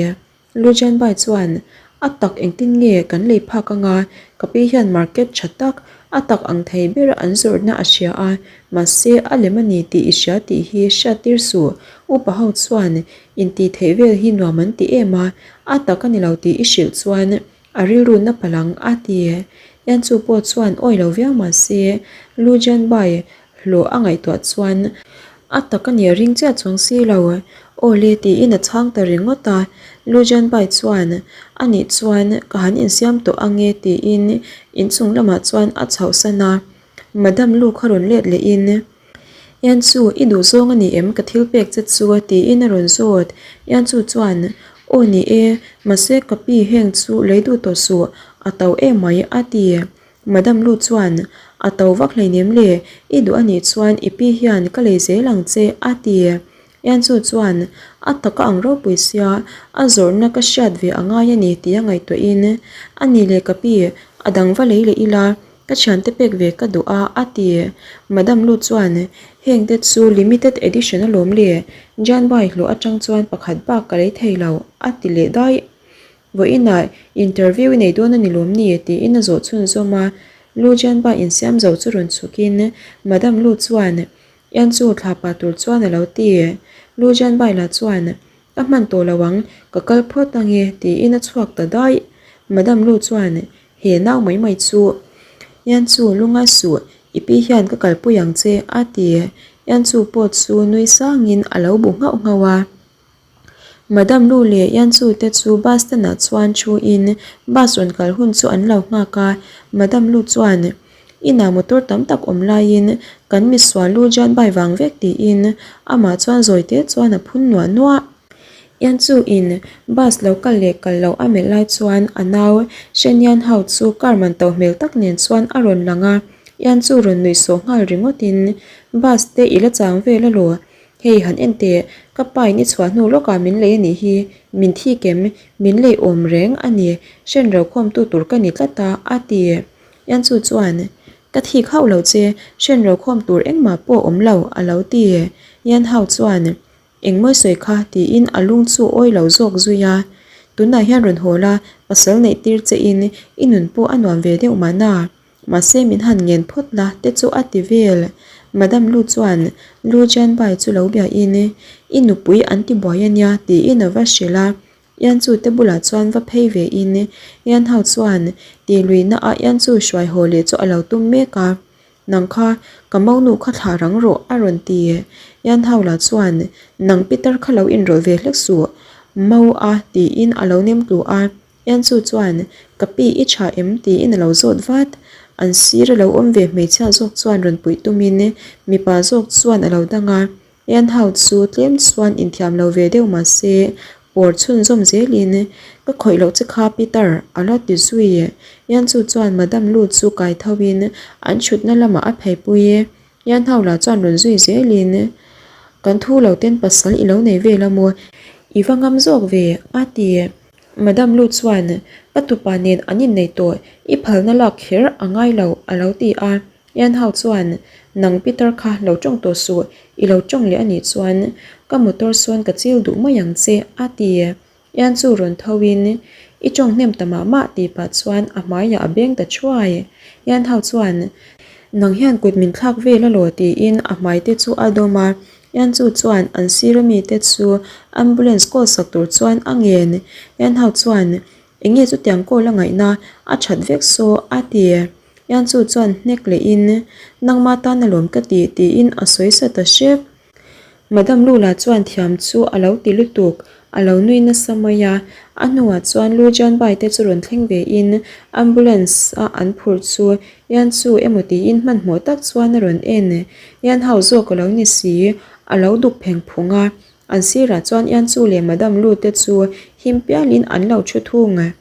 Lu Jianbai chuan, A tak engtin nge kan lei phak anga, ka pi hian market tha tak, a tak ang thei ber an zawrhna a hria a, mahse a lem a ni tih i hria tih hi hriattir suh. Upa ho chuan intih theih vel hi nuam an ti em a, a tak a ni lo tih i hrilh chuan A rilru na palh ang a ti. Yan chu pawh chuan awi lo viau mah se, Lu Jianbai hlawh a ngaihtuah chuan a tak a nih a ring chiah chuang si lo. Aw le tiin a chhang ta ringawt a. Lu Jianbai chuan a nih chuan ka han insiam tawh ang e tiin inchung lamah chuan a chhohsan a. Madam Lu kha rawn let lehin. Ian chu i duh zawng a ni em ka thil pek che chu tiin a rawn zawt. Ian chu chuan, Aw ni e, mahse ka pi heng chu lei duh tawh suh, a to emai a ti. Madam Lu chuan, A to vak hleinem le, i duh a nih chuan i pi hian ka lei zel ang che a ti. Ian chu chuan, A taka ang ropui sia, a zawrhna ka hriat ve a ngai a ni tia ngaihtuahin, A ni le ka pi, a dang va lei leh ila, Ka thiante pek ve ka duh a, a ti. Madam Lu chuan, Heng te chu limited edition alawm le, Janbai hlawh atang chuan pakhat bak ka lei thei lo, a ti leh daih. Vawiinah interview i nei dawn a ni lawm ni? tiin a zawh chhunzawm a. Lu Janbai insiam zo chu rawn chhukin Madam Lu chuan, Ian chu thla pah tur chuan a lo ti. Lu Janbai lah chuan, Ka hman tawh lo ang, ka kal phawt ange, tiin a chhuak ta daih. Madam Lu chuan, He nau mai mai chu Ian chu lungai suh, i pi hian ka kalpui ang che a ti. Ian chu pawh chu nui sangin a lo bu nghauh nghauh a. Madam Lu leh Ian chu te chu bus stand ah chuan thu in bus rawn kal hun chu an lo nghak a. Madam Lu chuan Inah motor tam tak awm laiin kan misual lu jian bai vang vek tiin amah chuan zawi te chuan a phun nuah nuah. Ian chu in bus lo kal leh kal loh a melh lai chuan a nau Shenian ho chu car man to hmel tak nen chuan a rawn lang a, Ian chu rawn nuih sawh nghal ringawt in bus te i la chang vel alaw, hei han en teh ka pa in i chhuah hnu lawkah min lei anih hi, min thik em, min lei awm reng a ni, hren ro khawm tu tur ka ni tlat a a ti. Ian chu chuan ka thik hauh lo che, hren ro khawm tur engmah pawh awm lo a lo ti. Ian ho chuan Engmawi sawi kha tiin a lung chu awi lo zawk zui a, tunah hian rawn haw la, pasal neih tir che in i nun pawh a nuam ve deuh mahna, mahse min han ngen phawt la te chu a ti vel. Madam Lu chuan Lu Jianbai chu lo bia in i nupui an ti buai a nia tiin a va hrilh a, Ian chu te bulah chuan va phei ve in Ian ho chuan tih luihna ah Ian chu hruai haw leh chu a lo tum mek a. Nang kha, ka monu kha thlah rang rawh, a rawn ti. Yan Hau lah chuan, Nang Peter kha lo inrawlh ve hlek suh, Mo a, tiin a lo nem tlu a. Yan Chu chuan, Ka pi i tha em? tiin a lo zawt vat. An sir a lo awm ve hmeichhia zawk chuan rawn puih tumin mipa zawk chuan a lo dang a. Ian Hau chu tlem chuan inthiam lo ve deuh mah se, pawr chhunzawm zelin, Ka khawih loh che kha Peter, a la ti zui. Ian chu chuan Madam Lu chu kai thoin an thutna lamah a pheipui. Ian Hau lah chuan rawn zui zelin, Kan thu lo ten pasal i lo nei vel a maw? I va ngam zawk ve, a ti. Madam Lu chuan, Ka tupa nen an innei tawh, i phalna lak kher a ngai lo, a lo ti a. Ian Hau chuan, Nang Peter kha lo tawng tawh suh, i lo tawng leh a nih chuan ka motor sawn ka chil duh mai ang che, a ti. Ian chu rawn tho in, I tawng hnem ta mah mah tih pah chuan a hmaiah a beng ta thuai. Ian Hau chuan, Nang hian kut min thlak vel alaw tiin a hmai te chu a dawm a. Ian chu chuan an sir ami te chu ambulance call sak tur chuan a ngen. Ian Hau chuan, Enge chutiang call a ngaihna a that vek saw, a ti. Ian chu chuan hnek lehin, Nangma tan alawm ka ti, tiin a sawi sa ta hrep. Madam Lula chuan thiam chu a lo ti lutuk, a lo nui nasa mai a. A hnuah chuan Lu Jianbai te chu rawn thleng ve in ambulance a an phurh chu Yan Chu emaw tiin hmanhmawh tak chuan a rawn en. Yan Hao zawk a lo ni si, a lo duk pheng phung a. An sirah chuan Yan Chu leh Madam Lu te chu him pialin an lo thu thung.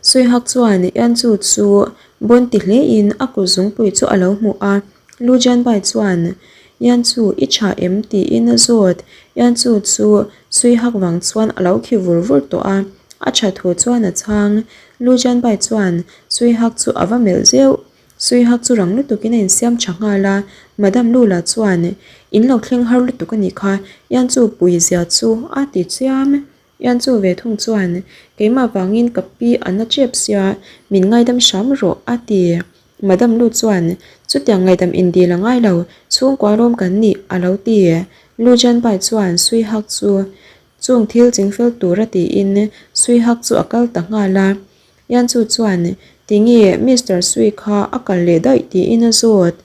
Suihak chuan Yan Chu chu bawn ti hlein a kut zungpui chu a lo hmuh a. Lu Jianbai chuan, Yan Chu, i tha em? tiin a zawt. Yan Chu chu Suihak vang chuan a lo khi vur vur tawh a, a tha thu chuan a chhang. Lu Jianbai chuan Suihak chu a va melh zeuh. Suihak chu rang lutukin a insiam tha nghal a, Madam Lu lah chuan, In lo thleng har lutuk a nih kha, Yan Chu pui zia chu a ti chiam. Yan chu ve thung chuan, Keimah vangin ka pi a na tep sia, min ngaidam hram rawh, a ti. Madam Lu chuan, Chutiang ngaihdam indil a ngai lo, chhungkua rawm kan nih, a lo ti. Lu Jianbai chuan Sui Hak chu chung thil chingfel tura tiin Sui Hak chu a kal ta nghal a. Yan Chu chuan, Tinge Mister Sui kha a kal leh daih tiin a zawt.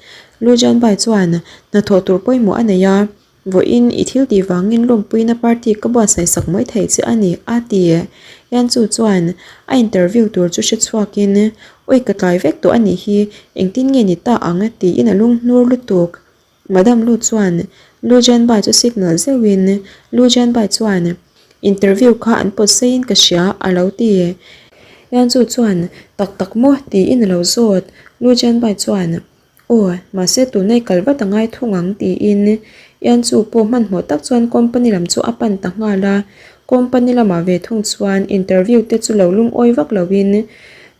Lu Jianbai chuan, Hnathawh tur pawimawh a nei a, Vawiin i thil tih vangin lawmpuina party ka buatsaih sak mai thei che a ni, a ti. Yan chu chuan a interview tur chu hre chhuakin, Awi ka tlai vek tawh a nih hi, engtin nge ni ta ang? tiin a lunghnur lutuk. Madam Lu chuan Lu Jianbai chu signal zeuhin, Lu Jianbai chuan, Interview kha an pawt seiin ka hria, a lo ti. Yan chu chuan, Tak tak maw? tiin a lo zawt. Lu Jianbai chuan, Aw, mahse tuna i kal vat a ngai thung ang tiin Ian chu pawh hmanhmawh tak chuan company lam chu a pan ta nghal a. Company lamah ve thung chuan interview te chu lo lungawi vak loin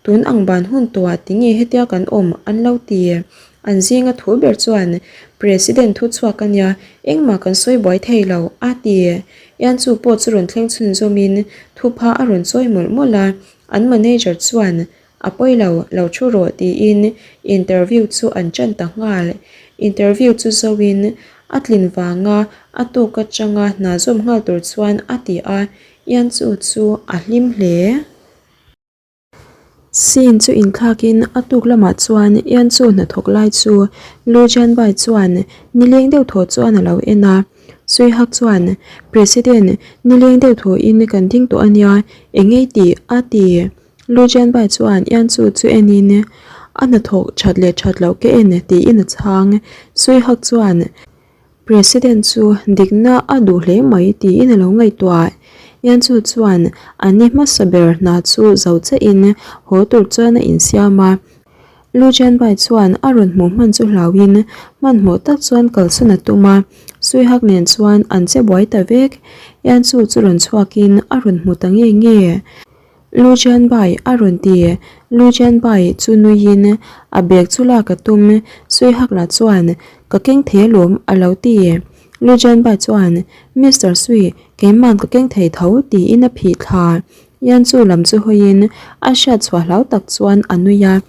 tun ang ban hun tawhah tinge hetia kan awm an lo ti. An zinga thu ber chuan President thu chhuak a nia, engmah kan sawi buai thei lo a ti. Ian chu pawh chu rawn thleng chhunzawmin thupha a rawn chawi mawlh mawlh a, an manager chuan A pawi lo, lo thu rawh tiin interview chu an ṭan ta nghal. Interview chu zoin a tlin vanga a tuk atanga hna zawm nghal tur chuan a ti a, Ian chu chu a hlim hle. Scene chu inthlakin a tuk lamah chuan Ian chu hnathawk lai chu Lu Jianbai chuan nileng deuh thaw chuan a lo en a. Suihak chuan, President, nileng deuh thawin kan ding tawh a nia, eng ei tih? a ti. Lu Jianbai chuan Yan Chu chu enin, A hnathawk that leh that loh ka en tiin a chhang. Sui Hak chuan, President chu dikna a duh hle mai tiin a lo ngaihtuah. Yan Chu chuan a ni hmasa ber hna chu zo chiahin haw tur chuan a insiam a. Lu Jianbai chuan a rawn hmuh hman chu hlauhin hmanhmawh tak chuan kalsan a tum a. Sui Hak nen chuan an che buai ta vek. Yan Chu chu rawn chhuakin a rawn hmu ta nge nge. Lu Jianbai a rawn ti. Lu Jianbai chu nuiin a bag chu lak a tum. Sui Hak lah chuan, Ka keng thei alawm a lo ti. Lu Jianbai chuan, Mister Sui, keiman ka keng thei tho tiin a phih thla. Yan Chu lam chu hawiin a hriat chhuah hlau tak chuan a nui a.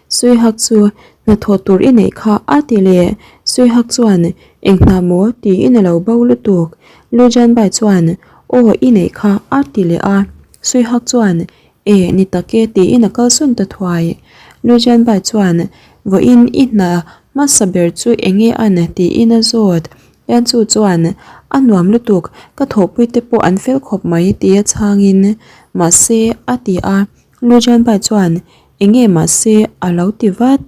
Sui Hak chu, Hnathawh tur i neih kha a ti leh. Sui Hak chuan, Eng hna maw? tiin a lo bo lutuk. Lu Jianbai chuan, Aw i neih kha a ti leh a. Suihak chuan, E, ni tak e tiin a kalsawn ta thuai. Lu Jianbai chuan, Vawiin i hna hmasa ber chu eng nge an? tiin a zawt. Yan Chu chuan, A nuam lutuk, ka thawhpui te pawh an fel khawp mai tia chhangin, Mahse, a ti a. Lu Jianbai chuan, Eng nge mahse? a lo ti vat.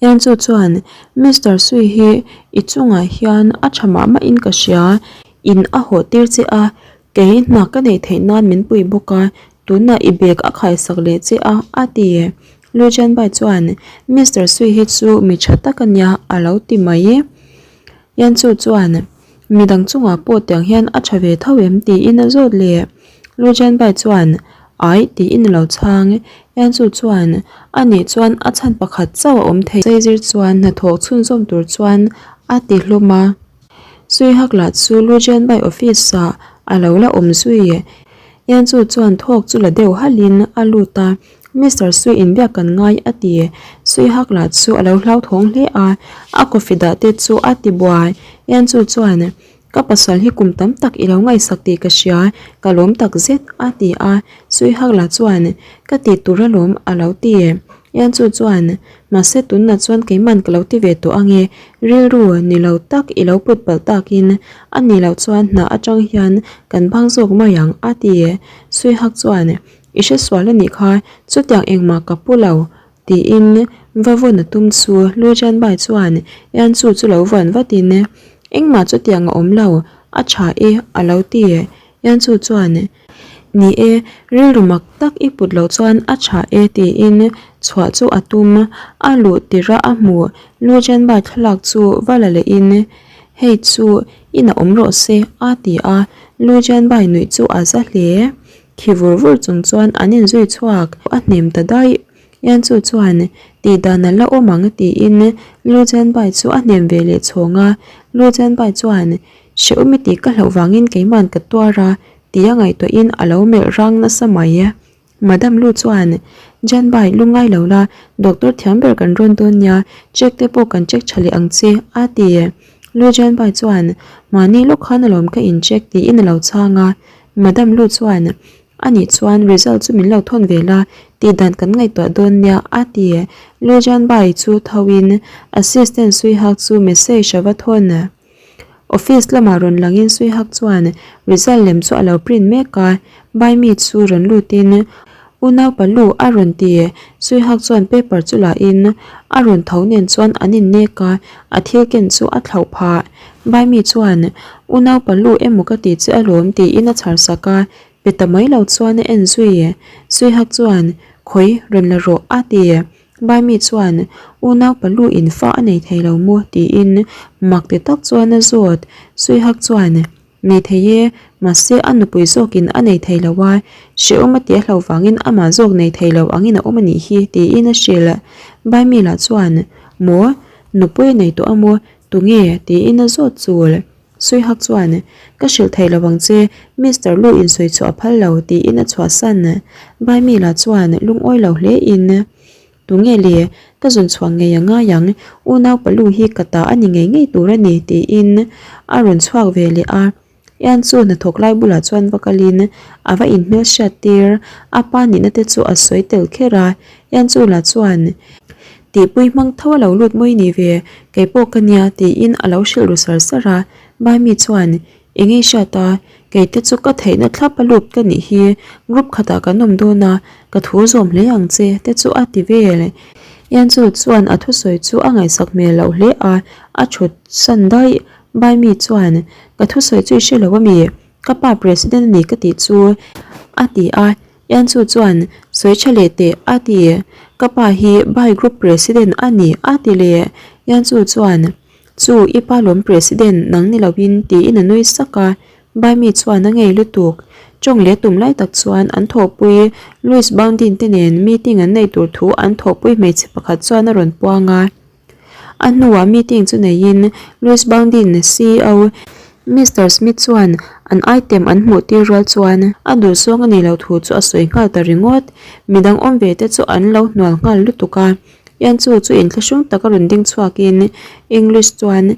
Yan Chu chuan, Mister Sui hi i chungah hian a tha mah mahin ka hria, in a hawh tir che a, Kei hna ka neih theih nan min pui bawk a, tunah i bag a khaisak leh che a, a ti. Lu Jianbai chuan, Mister Sui hi chu mi tha tak a nia, a lo ti mai. Yan Chu chuan, Midang chungah pawh tiang hian a tha ve tho em? tiin a zawt leh. Lu Jianbai chuan, Aih, tiin a lo chhang. Yan Chu chuan, A nih chuan a chhan pakhat chauh a awm thei. Saizir chuan hnathawk chhunzawm tur chuan a ti hlawm a. Suihak lah chu Lu Jianbai office ah a lo la awm zui. Yan Chu chuan thawk chu la deuh halhin a lut a, Mister Sui inbiak kan ngai a ti. Suihak lah chu a lo hlauthawng hle a, a coffee dah te chu a ti buai. Yan Chu chuan, Ka pasal hi kum tam tak i lo ngaihsak tih ka hria, ka lawm tak zet a ti a. Suihak lah chuan, Ka tih tur alawm a lo ti. Yan Chu chuan. Mahse tunah chuan keiman ka lo ti ve tawh ange, rilru ni lo tak i lo put palh takin a nih loh chuan hna atang hian kan bang zawk mai ang a ti. Suihak chuan I hre sual a nih kha, chutiang engmah ka pu lo tiin va vawn a tum chu Lu Jianbai chuan Yanchu chu lo vawn vatin engmah chutiang a awm lo, a tha e a lo ti. Yanchu chuan Ni e, rilru mak tak i put loh chuan a tha e tiin chhuah chu a tum. A luh tirh a a hmu Lu Jianbai thlalak chu va la lehin Hei chu inah awm rawh se a ti a, Lu Jianbai nuih chu a za hle. Khi vur vur chung chuan an inzui chhuak a hnem ta daih. Yanchu chuan tih dan a la awm ang tiin Lu Jianbai chu a hnem ve leh chhawng a. Lu Jianbai chuan Hrehawm i tih ka hlauh vangin keiman ka tuar a tia ngaihtuahin a lo melh rang nasa mai. Madam Lu chuan Jianbai lungngai lo la, doctor thiam ber kan rawn dawn nia, check te pawh kan check tha leh ang che a ti. Lu Jianbai chuan Mahni lawk khan alawm ka in check tiin a lo chhang a. Madam Lu chuan, A nih chuan result chu min lo thawn ve la, tih dan kan ngaihtuah dawn nia, a ti. Lu Jianbai chu tho in assistant Sui Hak chu message a va thawn. Office lamah rawn langin Sui Hak chuan result lem chu a lo print mek a, Bai mi chu rawn lutin Unaupa Lu a rawn ti. Sui Hak chuan paper chu la in a rawn tho nen chuan an innek a, a thil ken chu a thlauh phah. Bai mi chuan, Unaupa lu emaw ka ti che alawm tiin a chhar sak a, pe ta mai lo chuan a en zui. Sui Hak chuan, Khawi, rawn la rawh a ti. Bai mi chuan, Unaupa lu in fa a nei thei lo maw? tiin mak ti tak chuan a zawt. Sui Hak chuan, Nei thei e, mahse a nupui zawkin a nei thei lo a, hrehawm a ti a hlo vangin amah zawk nei thei lo angin a awm a nih hi tiin a hrilh. Bai mi lah chuan, Maw? Nupui a nei tawh a maw? Tunge? tiin a zawt chul. Suihak chuan, Ka hrilh thei lo ang che, Mister Lu in sawi chhuah a phal lo, tiin a chhuahsan. Baimi lah chuan lungawi lo hle in, Tunge le? Ka zawn chhuah ngei a ngai ang, unau Palu hi ka ta a ni ngei ngei tur a ni, tiin a rawn chhuak ve leh a. Ian chu hnathawk lai bulah chuan va kalin a va inhmel hriat tir, a pa nihna te chu a sawi tel kher a, Ian chu lah chuan tihpui hmang tho a lo lut mawi ni ve, kei pawh ka nia tiin a lo hrilh ru sar sar a, Baimi chuan eng nge hriat a, kei te chu ka theihna thlap a lut ka nih hi, group khatah kan awm dawn a, ka thu zawm hle ang che te chu a ti vel. Ian chu chuan a thusawi chu a ngaihsak hmel loh hle a, a thut san daih. Baimi chuan, Ka thusawi chu i hre lo ami? Ka pa president a ni ka tih chu, a ti a. Yanchu chuan, Sawi tha leh teh, a ti. Ka pa hi Bai group president a ni, a ti leh. Yanchu chuan, Chu, i pa lawm president nang ni loin, tiin a nui sak a. Baimi chuan a ngei lutuk. Tawng leh tum lai tak chuan an thawhpui Louis Boundin te nen meeting an neih tur thu an thawhpui hmeichhe pakhat chuan a rawn puang a. A hnuah meeting chu neiin Louis Boundin ceo Mister Smith chuan an item an hmuh tir rual chuan a duhzawng a nih loh thu chu a sawi nghal ta ringawt. Midang awm ve te chu an lo hnual nghal lutuk a, Ian chu chu inthlahrung taka rawn ding chhuakin English chuan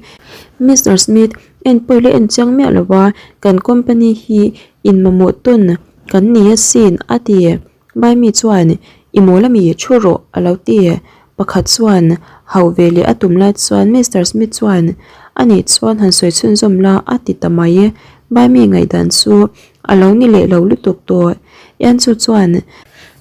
Mister Smith enpawi la en chiang miah lova kan company hi in mamawh tawn kan ni asin a ti. Baimi chuan, I mawl ami, thu rawh, a lo ti. Pakhat chuan, Hauh ve leh a tum lai chuan Mister Smith chuan, A nih chuan han sawi chhunzawm la, a ti ta mai. Baimi ngaihdan chu a lo ni leh lo lutuk tawh. Ianchu chuan,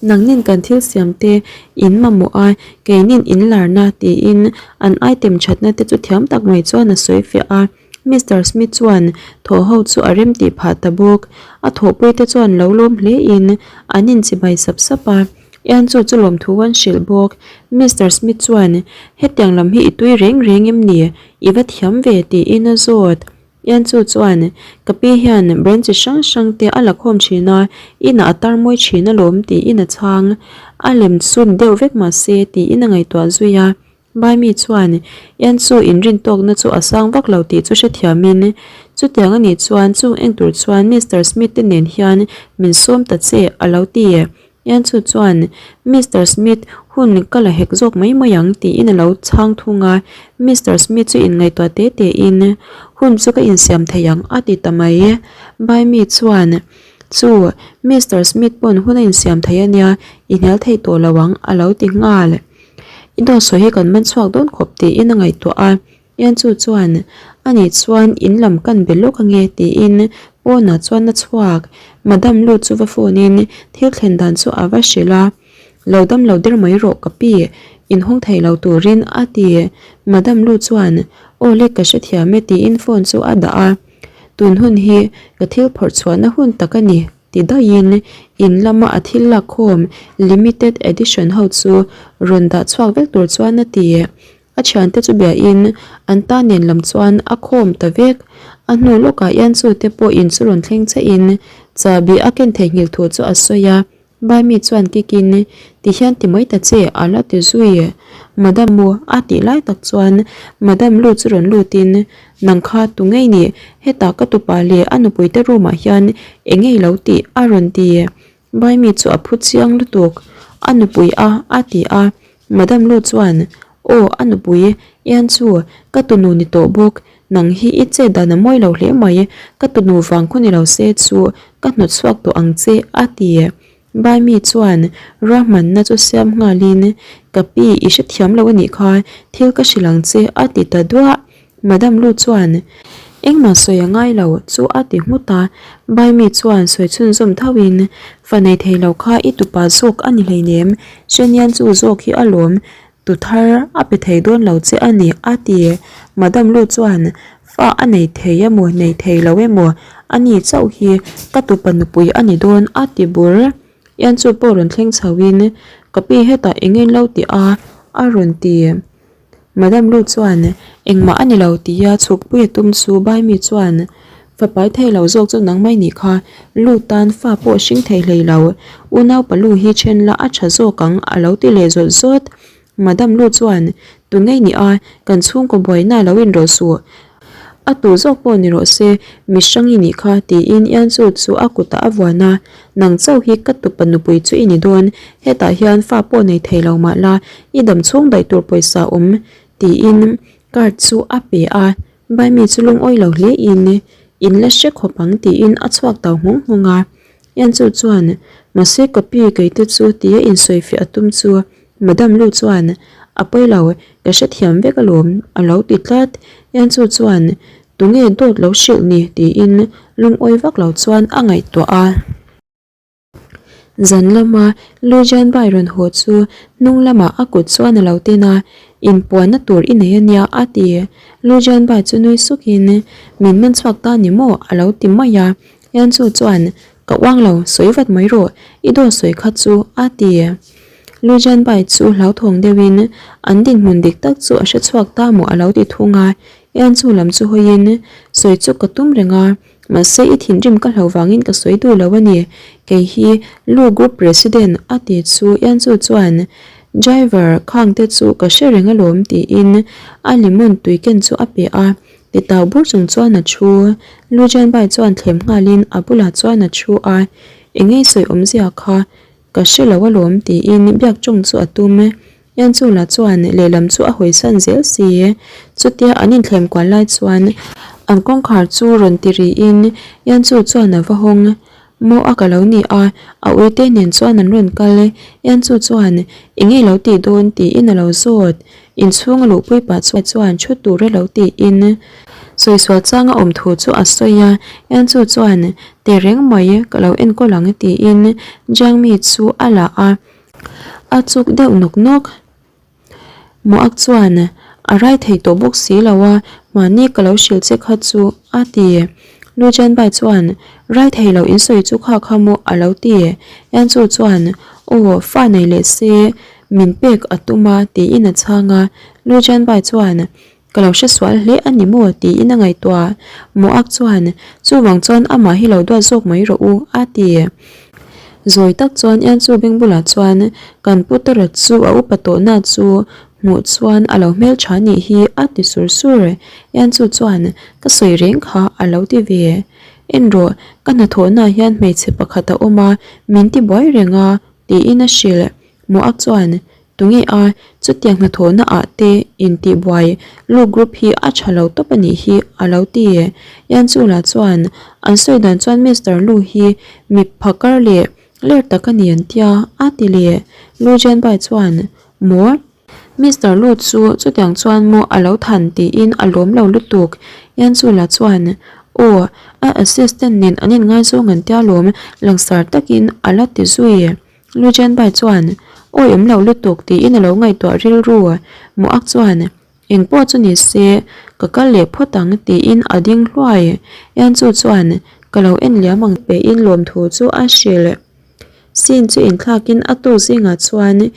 Nangnin kan thil siam te in mamawh a, keinin in larna, tiin an item thatna te chu thiam tak mai chuan a sawi fiah a. Mister Smith chuan thaw ho chu a rem tih phah ta bawk. A thawhpui te chuan lo lawm hle in an inchibai sap sap a, Ian chu chu lawmthu an hrilh bawk. Mister Smith chuan, Hetiang lam hi i tui reng reng em ni? I va thiam ve tiin a zawt. Ian chu chuan, Ka pi hian brand chi hrang hrang te a la khawm thin a, inah a tar mawi thin alawm tiin a chhang. A lem chhun deuh vek mahse tiin a ngaihtuah zui a. Baimi chuan Ianchu inrintawkna chu a sang vak lo tih chu hrethiamin, Chutiang a nih chuan chung eng tur chuan Mister Smith te nen hian min sawm ta che, a lo ti. Ianchu chuan, Mister Smith, hun ka la hek zawk mai mai ang, tiin a lo chhang thung a. Mister Smith chu inngaihtuah te tein, Hun chu ka insiam thei ang, a ti ta mai. Baimi chuan, Chu, Mister Smith pawn hun a insiam thei a nia, i hnial thei tawh lo ang, a lo ti nghal. I dawt sawi hi kan man chhuak dawn khawp tiin a ngaihtuah a. Ianchu chuan, Ani chuan in lam kan be lawk ange tiin pawnah chuan a chhuak. Madam Lu chu va phone in thil thlen dan chu a va hrilh a. Lo dam lo der mai rawh ka pi, inhawng thei lo turin a ti. Madam Lu chuan, Aw le ka hrethiam e tiin phone chu a dah a. Tun hun hi ka thil phawrh chhuahna hun tak a ni ti daihin in lama a thil lakkhawm limited edition ho chu rawn dah chhuak vek tur chuan a ti. A thiante chu biain an ta nen lam chuan a khawm ta vek. A hnu lawkah hian chute pawh in chu rawn thleng chiahin chahbi a ken theihnghilh thu chu a sawi a. Baimi chuan kikin ti hian ti mai ta che a la ti zui. Madam mu a tih lai tak chuan Madam lu chu rawn lutin nang kha tu ngei ni hetah ka tupa leh a nupuite room ah hian eng ngei lo tih a rawn ti. Baimi chu a phu chiang lutuk a nupui a a ti a. Madam lu chuan aw a nupui ian chu ka tunu ni tawh bawk nang hi i chet dan a mawi lo hle mai ka tunu vang khaw ni lo se chu ka hnawt chhuak tawh ang che a ti. Baimi chuan ruahmanna chu siam nghalin ka pi i hrethiam lo a nih kha thil ka hrilh ang che a ti ta duah. Madam Lu chuan engmah sawi a ngai lo chu a ti nghut a, Baimi chuan sawi chhunzawm thauhin fa nei thei lo kha i tupa zawk a ni hleinem, Shenian chu zawk hi a lawm tu thar a pe thei dawn lo che a ni a ti. Madam Lu chuan fa a nei thei emaw nei thei lo emaw a ni chauh hi ka tupa nupui a ni dawn a ti bur. Ian chu pawh rawn thleng chhoin ka pi hetah eng nge lo ti a a rawn ti. Madam Lu chuan, Engmah a ni lo tia chhukpui a tum chu Baimi chuan, Fapai thei lo zawk chu nang mai nih kha, Lu tan fa pawh hring thei hlei lo, unau pa Lu hi then la a tha zawk ang a lo ti leh zawt zawt. Madam Lu chuan, Tu ngei nih a, kan chhungkaw buaina lo inrawlh suh. A tu zawk pawh ni rawh se, mi hrang i nih kha tiin Ianchu chu a kutah a vuan a, Nang chauh hi ka tupa nupui chu i ni dawn, hetah hian fa pawh nei thei lo mah la, i dam chhung daih tur pawisa awm tiin card chu a pe a, Baimi chu lungawi lo hle in in la hre khawp ang tiin a chhuak tau nghawng nghawng a, Ianchu chuan mahse ka pi keite chu tia insawifiah a tum chu Madam Lu chuan, A pawi lo, ka hrethiam vek alawm, a lo ti tlat. Yanchu chuan, Tunge dawt lo hrilh ni? tiin lungawi vak lo chuan a ngaihtuah a. Zan lama Lu Jianbai rawn haw chu hnung lamah a kut chuan a lo tin a, Inpuanna tur i nei a nia, a ti. Lu Jianbai chu nui sukin, Min man chhuak ta ni maw? a lo ti mai a. Yanchu chuan, Ka uang lo, sawi vat mai rawh, i dawt sawi kha chu, a ti. Lujan Bai chu hlauthawng deuhin an dinhmun dik tak chu a hre chhuak ta maw a lo ti thung a, Ian chu lam chu hawiin, Sawi chu ka tum reng a, mahse i thinrim ka hlo vangin ka sawi duh lo a ni, kei hi Lu Group President a ti chu Ian chu chuan Driver khang te chu ka hre reng alawm tiin a lemon tui ken chu a pe a, titau bur chung chuan a thu. Lujan Bai chuan thlem nghalin a bulah chuan a thu a, Engei sawi awmzia kha Ka hre lo alawm tiin biak tawng chu a tum. Ianchula chuan lehlam chu a hawisan zel si. Chutia an inthlem kual lai chuan an kawngkhar chu rawn ti riin Ianchu chuan a va hawng. Maw a ka lo ni a, a uite nen chuan an rawn kal. Ianchu chuan eng nge lo tih dawn tiin a lo zawt. Inchhung a luhpui pah chuan thu tur a lo tiin sawisual changa awm thu chu a sawi a, Ianchu chuan Tehreng mai ka lo enkawl ang tiin Jiangmi chu a la a, a chuk deuh nawk nawk. Muak chuan a rai thei tawh bawk si lo a, mahni ka lo hrilh che kha chu a ti. Lu Jianbai chuan Rai thei lo in sawi chu kha kha maw a lo ti. Ianchu chuan Aw fa nei leh se Min pek a tum a tiin a chhang a, Lu Jianbai chuan, Ka lo hre sual hle a ni maw? tiin a ngaihtuah. Moak chuan, Chuvang chuan amah hi lo duat zawk mai rawh u, a ti. Zawi tak chuan Ianchu beng bulah chuan, Kan pu Tara chu a upa tawhna chu hmuh chuan a lo hmeltha nih hi, a ti sur sur. Ianchu chuan, Ka sawi reng kha, a lo ti ve. En rawh, ka hnathawhnaah hian hmeichhe pakhat a awm a, min ti buai reng a, tiin a hrilh. Moak chuan, Tunge a, chutiang hnathawhna ah te intihbuai Lu group hi a tha lo tawp a nih hi, a lo ti. Yanchula chuan, An sawi dan chuan Mister Lu hi mi phakar leh ler tak a ni an tia, a ti leh. Lu Jianbai chuan, Maw? Mister Lu chu chutiang chuan maw a lo than tiin a lawm lo lutuk. Yanchula chuan, Aw, a assistant nen an inngaizawng an tia lawm langsar takin a la ti zui. Lu Jianbai chuan, Awi awm lo lutuk tiin a lo ngaihtuah rilru. Muak chuan, Engpawh chu ni se, ka kal leh phawt ang tiin a ding hluai. Yanchu chuan, Ka lo en liam ang pein lawmthu chu a hrilh. Scene chu inthlakin a tuk zingah chuan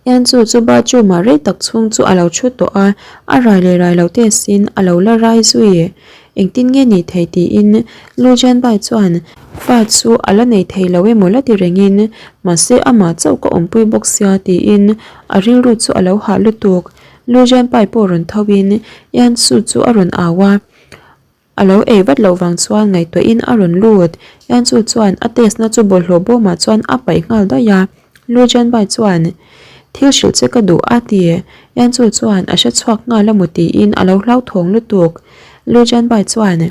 Yanchu chu bathroom ah rei tak chhung chu a lo thu tawh a, a rai leh rai lo te sin a lo la rai zui. Engtin nge nih thei tiin Lu Jianbai chuan fa chu a la nei thei lo emaw la ti rengin mahse amah chauh ka awmpui bawk sia tiin a rilru chu a lo hah lutuk. Lu Jianpai pawh rawn tho in Yanchu chu a rawn au a. A lo ei vat loh vang chuan ngaihtuahin a rawn lut. Yanchu chuan a test na chu bawlhhlawh bawmah chuan a paih nghal daih a. Lu Jianbai chuan, Thil hrilh che ka duh a ti. Yanchu chuan a hre chhuak nghal a maw tiin a lo hlauthawng lutuk. Lu Jianbai chuan,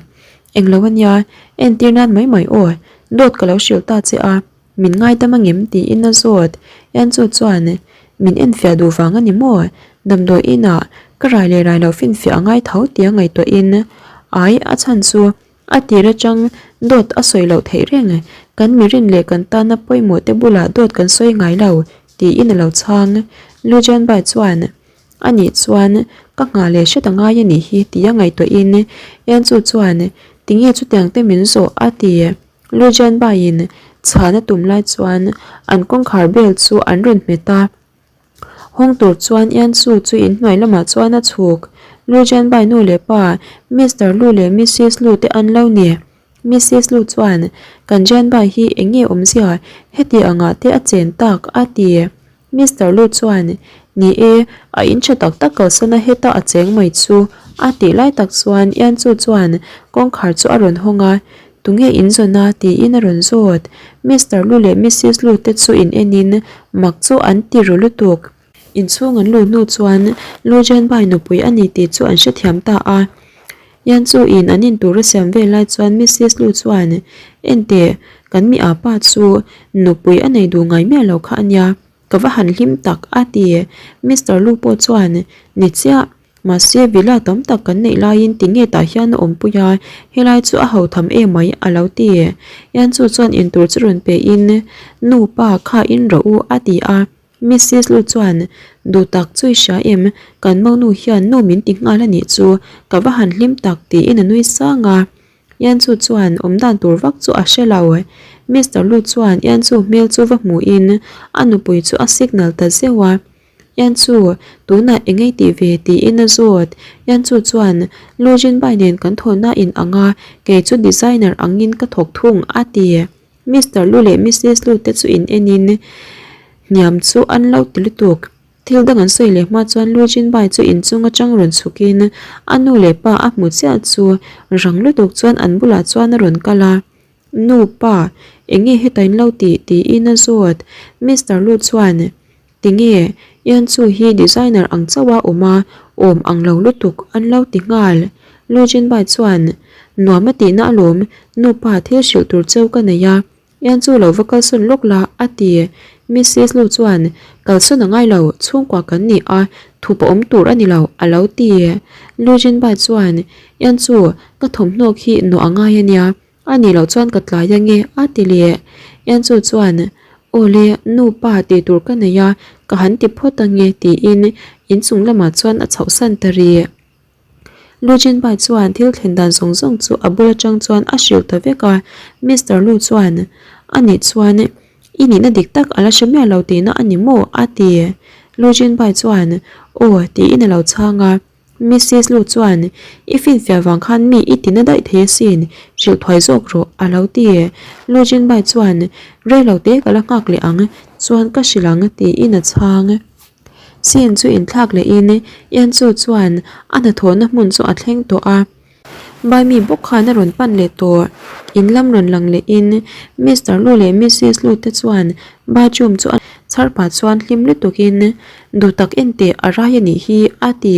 Englo ania, entir nan mai mai aw, dawt ka lo hrilh ta che a. Min ngaidam angem tiin a zawt. Yanchu chuan, Min enfiah duh vang a ni maw? Damdawi inah ka rai leh rai loh finfiah a ngai tho tia ngaihtuahin, Ai, a chhan chu a tir atang dawt a sawi loh theih reng. Kan mirin leh kan tana pawimawh te bulah dawt kan sawi ngai lo, tiin a lo chhang. Lu Jianbai chuan, A nih chuan ka nghah leh hret a ngai a nih hi tia ngaihtuahin Yanchu chuan, Tinge chutiang te min zawh? a ti. Lu Jianbaiin chhan a tum lai chuan an kawngkhar bel chu an rawn hmet a, hawng tur chuan Yansu chu inhnuai lamah chuan a chhuk. Lu Jianbai nu leh pa Mister Lu leh Missis Lu te an lo ni. Missis Lu chuan, Kan Jianbai hi eng nge awmzia heti angah te a chen tak? a ti. Mister Lu chuan, Ni e, a in tha tak tak kalsan a heta a cheng mai chu, a tih lai tak chuan Ian Chu chuan kawngkhar chu a rawn hawng a, Tunge in zawn a? tiin a rawn zawt. Mister Lu leh Missis Lu te chu in enin mak chu an ti ru lutuk. Inchhung an luh hnu chuan Lu Jianbai nupui a ni tih chu an hrethiam ta a. Ian Chu in an in tur a siam vel lai chuan Missis Lu chuan, Enteh, kan mi a pa chu nupui a nei duh ngai miah lo kha a nia, ka va han hlim tak, a ti. Mister Lu pawh chuan, Ni chiah, mahse villa tam tak kan neih laiin tinge tah hian a awmpui a, helai chu a ho tham emai, a lo ti. Ian Chu chuan in tur chu rawn pe in, Nu pa, kha in rawh u, a ti a. Missis Lu chuan, Duh tak chu i hria em? Kan monu hian nu min ti nghal a nih chu, ka va han hlim tak tiin a nui sang a. Yanchu chuan awm dan tur vak chu a hre lo. Mister Lu chuan Yanchu hmel chu va hmuhin a nupui chu a signal ta zeuh a. Yanchu, tunah eng ei tih ve? tiin a zawt. Yanchu chuan, Lu Jinbai nen kan thawhna in ang a, kei chu designer angin ka thawk thung a ti. Mister Lu leh Missis Lu te chu in en in hniam chu an lo ti lutuk. Thil dang an sawi leh hma chuan Lu Jinbai chu inchung atang rawn chhuk in a nu leh pa a hmu chiah chu rang lutuk chuan an bulah chuan a rawn kal a. Nu, pa, eng nge heta in lo tih? tiin a zawt. Mister Lu chuan Tinge, Ian chu hi designer ang chauh a awm a, awm ang lo lutuk an lo ti nghal. Lu Jinbai chuan, Nuam a tihna alawm, nupa thil hrilh tur cheu ka nei a, Ian chu lo va kalsawn lawk la, a ti. Missis Lu chuan, Kalsawn a ngai lo, chhungkua kan ni a, thup a awm tur a ni lo, a lo ti. Lu Jinbai chuan, Ian chu, ka thawmhnaw khi nawh a ngai a nia, A nih loh chuan ka tlai ange a ti leh. Enzo chuan, Aw le, nu pa tih tur ka nei a, ka han ti phawt ange tiin inchung lamah chuan a chhohsan ta rih. Lu Jinbai chuan thil thlen dan zawng zawng chu a bul atang chuan a hrilh ta vek a. Mister Lu chuan, A nih chuan i nihna dik tak a la hre miah lo tihna a ni maw? a ti. Lu Jinbai chuan, Aw tiin a lo chhang a. Missis Lu chuan, I finfiah vang khan mi i tina daih thei asin, hrilh thuai zawk rawh, a lo ti. Lu Jinbai chuan, Rei lo te ka la nghak leh ang, chuan ka hrilh ang, tiin a chhang. Scene chu inthlak lehin Yan Chu chuan a hnathawhna hmun chu a thleng tawh a. Baimi bawk khan a rawn pan leh tawh. In lam rawn lang lehin Mister Lu leh Missis Lu te chuan bathroom chu a chhar pah chuan hlim lutukin duh tak en teh a rai a nih hi a ti.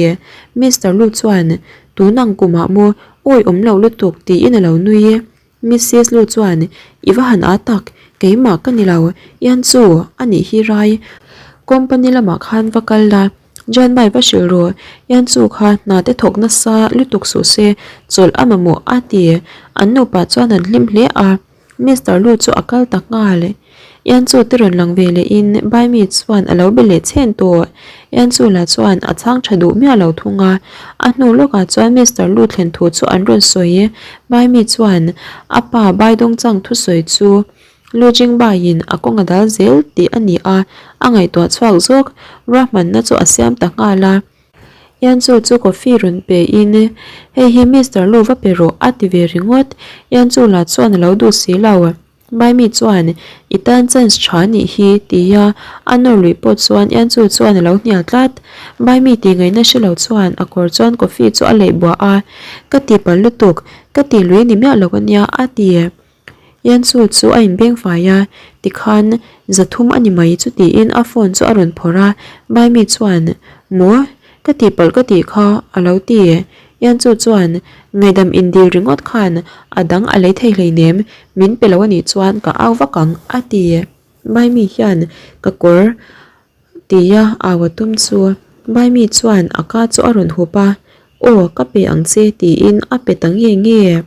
Mister Lu chuan tun ang kumah maw awi awm lo lutuk tiin a lo nui. Missis Lu chuan i va han â tak keimah ka ni lo Ian chu a nih hi rai. Company lamah khan va kal la. Janbai va hrilh rawh, Yanchu kha hna te thawk nasa lutuk suh se, chawlh a mamawh a ti. An nupa chuan an hlim hle a, Mister Lu chu a kal ta nghal. Yanchu te rawn lang ve lehin Baimi chuan a lo be leh chhen tawh. Yanchu lah chuan a chhang tha duh miah lo thung a, a hnu lawkah chuan Mister Lu thlen thu chu an rawn sawi. Baimi chuan a pa Baidawngchang thusawi chu Lu Jingbaiin a kawng a dal zel tih a ni a, a ngaihtuah chhuak zawk. Ruahmanna chu a siam ta nghal a. Yanchu chu coffee rawn pe in, Hei hi Mister Lu va pe rawh a ti ve ringawt. Yanchu lah chuan a lo duh si lo. Baimi chuan, I tan chance tha a nih hi tia a nawr luih pawh chuan Yanchu chuan a lo hnial tlat. Baimi tih ngaihna hre lo chuan a kawr chuan coffee chu a leih buah a, Ka tihpalh lutuk, ka tih lui a ni miah lo a nia a ti. Yanchu chu a inbeng fai a, tikhan zathum a ni mai chu tiin a phone chu a rawn phawrh a, Baimi chuan, Maw? Ka tihpalh ka tih kha a lo ti. Yanchu chuan, Ngaihdam indil ringawt khan a dang a lei thei hleinem, min pe lo a nih chuan ka au vak ang a ti. Baimi hian ka kawr tia au a tum chu Baimi chuan a ka chu a rawn hup a, Aw ka pe ang che tiin a pe ta nge nge.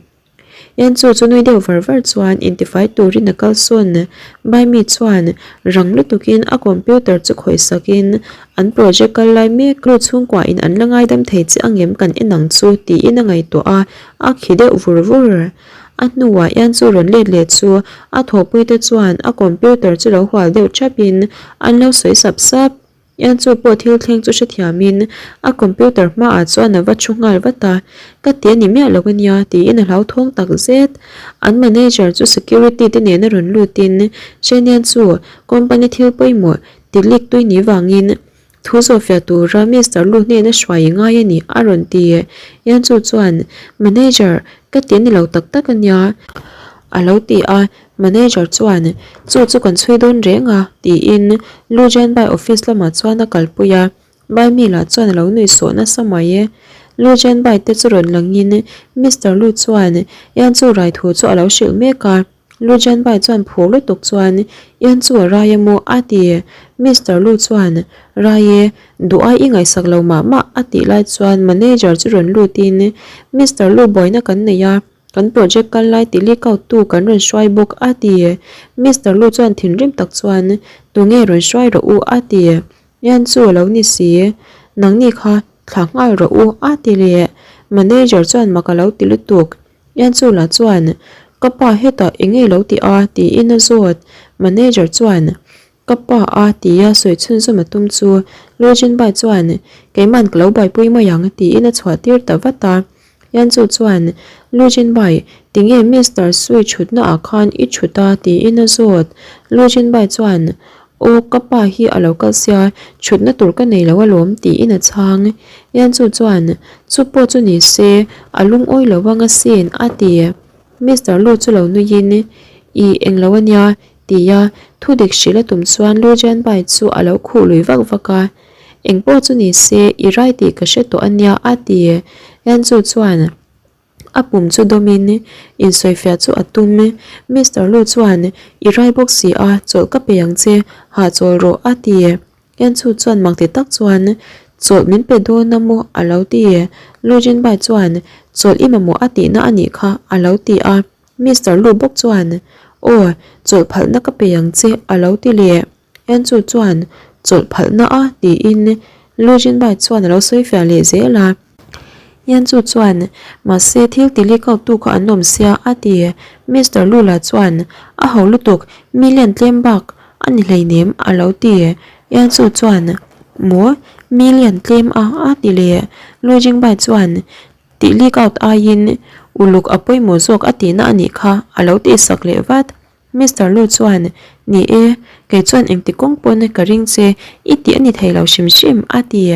Yanchu chu nui deuh var var chuan intifai turin a kalsawn. Baimi chuan rang lutukin a computer chu khawih sakin an project kal lai mek lu chhungkuain an la ngaidam thei che angem kan en ang chu tiin a ngaihtuah a, a khi deuh vur vur. A hnuah Yanchu rawn let leh chu a thawhpuite chuan a computer chu lo hual deuh thapin an lo sawi sap sap. Ian chu pawh thil thleng chu hrethiamin a computer hmaah chuan a va thu nghal vat a, Ka ti a ni miah lo ania tiin a hlauthawng tak zet. An manager chu security te nena rawn lutin Chen Ian chu company thil pawimawh ti leak tui ni vangin thu zawhfiah tura Mister Lu hnena hruai i ngai a ni a rawn ti. Ian chu chuan Manager, ka ti a ni lo tak tak ania a lo ti a. Manager chuan, Chu chu kan chhui dawn reng a, tiin Lu Jianbai office lamah chuan a kalpui a, Bai mi lah chuan a lo nuih sawh nasa mai e. Lu Jianbai te chu rawn langin Mister Lu chuan Ian chu rai thu chu a lo hrilh mek a, Lu Jianbai chuan phur lutuk chuan, Ian chu a rai emaw a ti. Mister Lu chuan, Rai e, duh ai i ngaihsak lo mah mah a tih lai chuan manager chu rawn lutin Mister Lu buaina kan nei a, Kan project kal lai ti leak out tu kan rawn hruai bawk a ti. Mister Lu chuan thinrim tak chuan, Tunge rawn hruai rawh u a ti. Ian chu a lo ni si. Nangni kha thla nghal rawh u a ti leh. Manager chuan mak a lo ti lutuk. Ian chu lah chuan, Ka pa hetah eng nge lo ti a? tiin a zawt. Manager chuan, Ka pa a tia sawi chhunzawm a tum chu Lu Jinbai chuan, Keiman ka lo buaipui mai ang tiin a chhuah tir ta vat a. Yanchu chuan, Lu Jinbai, tinge Mister Sui thutna ah khan i thut a? tiin a zawt. Lu Jinbai chuan, Aw, ka pa hi a lo kal sia, thutna tur ka nei lo alawm tiin a chhang. Yanchu chuan, Chu pawh chu ni se, a lungawi lo ang asin a ti. Mister Lu chu lo nuiin, Ih, englo ania, Tia thu dik hrilh a tum chuan Lu Jianbai chu a lo khuh lui vak vak a, Eng pawh chu ni se, i rai tih ka hre tawh a nia a ti. Yanzu chuan a pum chu dawmin insawifiah chu a tum. Mister Lu chuan, I rai bawk si a, chawlh ka pe ang che, hahchawl rawh a ti. Yanzu chuan mak ti tak chuan, Chawlh min pe dawn a maw? a lo ti. Lu Jianbai chuan, Chawlh i mamawh a tihna a nih kha a lo ti a. Mister Lu bawk chuan, Aw, chawlh phalhna ka pe ang che, a lo ti leh. Enchu chuan, Chawlh phalhna a? tiin Lu Jinbai chuan a lo sawi fiah leh zel a. Enchu chuan, Mahse, thil ti leak out tu kha an awm sia, a ti. Mister Lu lah chuan, A ho lutuk, million tlem bak a ni hleinem, a lo ti. Enchu chuan, Maw, million tlem a? a ti leh. Lu Jingbai chuan, Tih leak out aiin uluk a pawimawh zawk a tihna a nih kha a lo tihsak leh vat. Mister Lu chuan, Ni e, kei chuan engti kawng pawn ka ring che, i tih a ni thei lo hrim hrim a ti.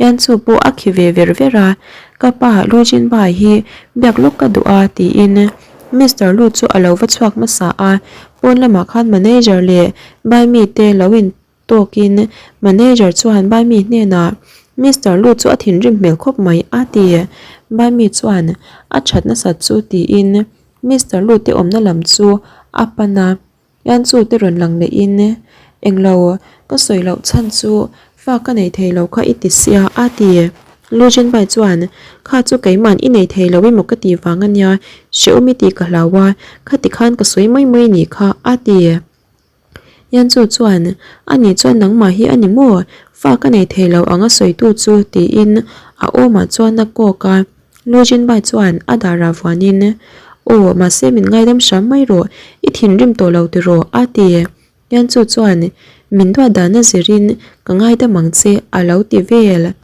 Ian chu pawh a khi ve ver ver a, Ka pa Lu Jinbai hi biak lawk ka duh a tiin Mister Lu chu a lo va chhuak hmasa a, pawn lamah khan manager leh bai mite lo in Tawkin manager chuan Baimi hnenah, Mister Lu chu a thinrim hmel khawp mai a ti. Baimi chuan a that nasat chu tiin Mister Lu te awmna lam chu a pan a, Yanchu te rawn lang lehin, Englo, ka sawi loh chhan chu Fa ka nei thei lo kha i ti sia, a ti. Lu Jinbai chuan, Kha chu keima'n i nei thei lo emaw ka tih vang a nia, hrehawm i tih ka hlau a, khati khan ka sawi mai mai nih kha, a ti. Yanchu chuan, A nih chuan nangmah hi a ni maw? Fa ka nei thei lo ang a sawitu chu, tiin a awmah chuan a kawk a. Lu Jinbai chuan a darah vuanin, Aw, mahse min ngaidam hram mai rawh, i thinrim tawh lo tiraw? a ti. Yanchu chuan, Min duat dana zirin ka ngaidam ang che, a lo ti vel.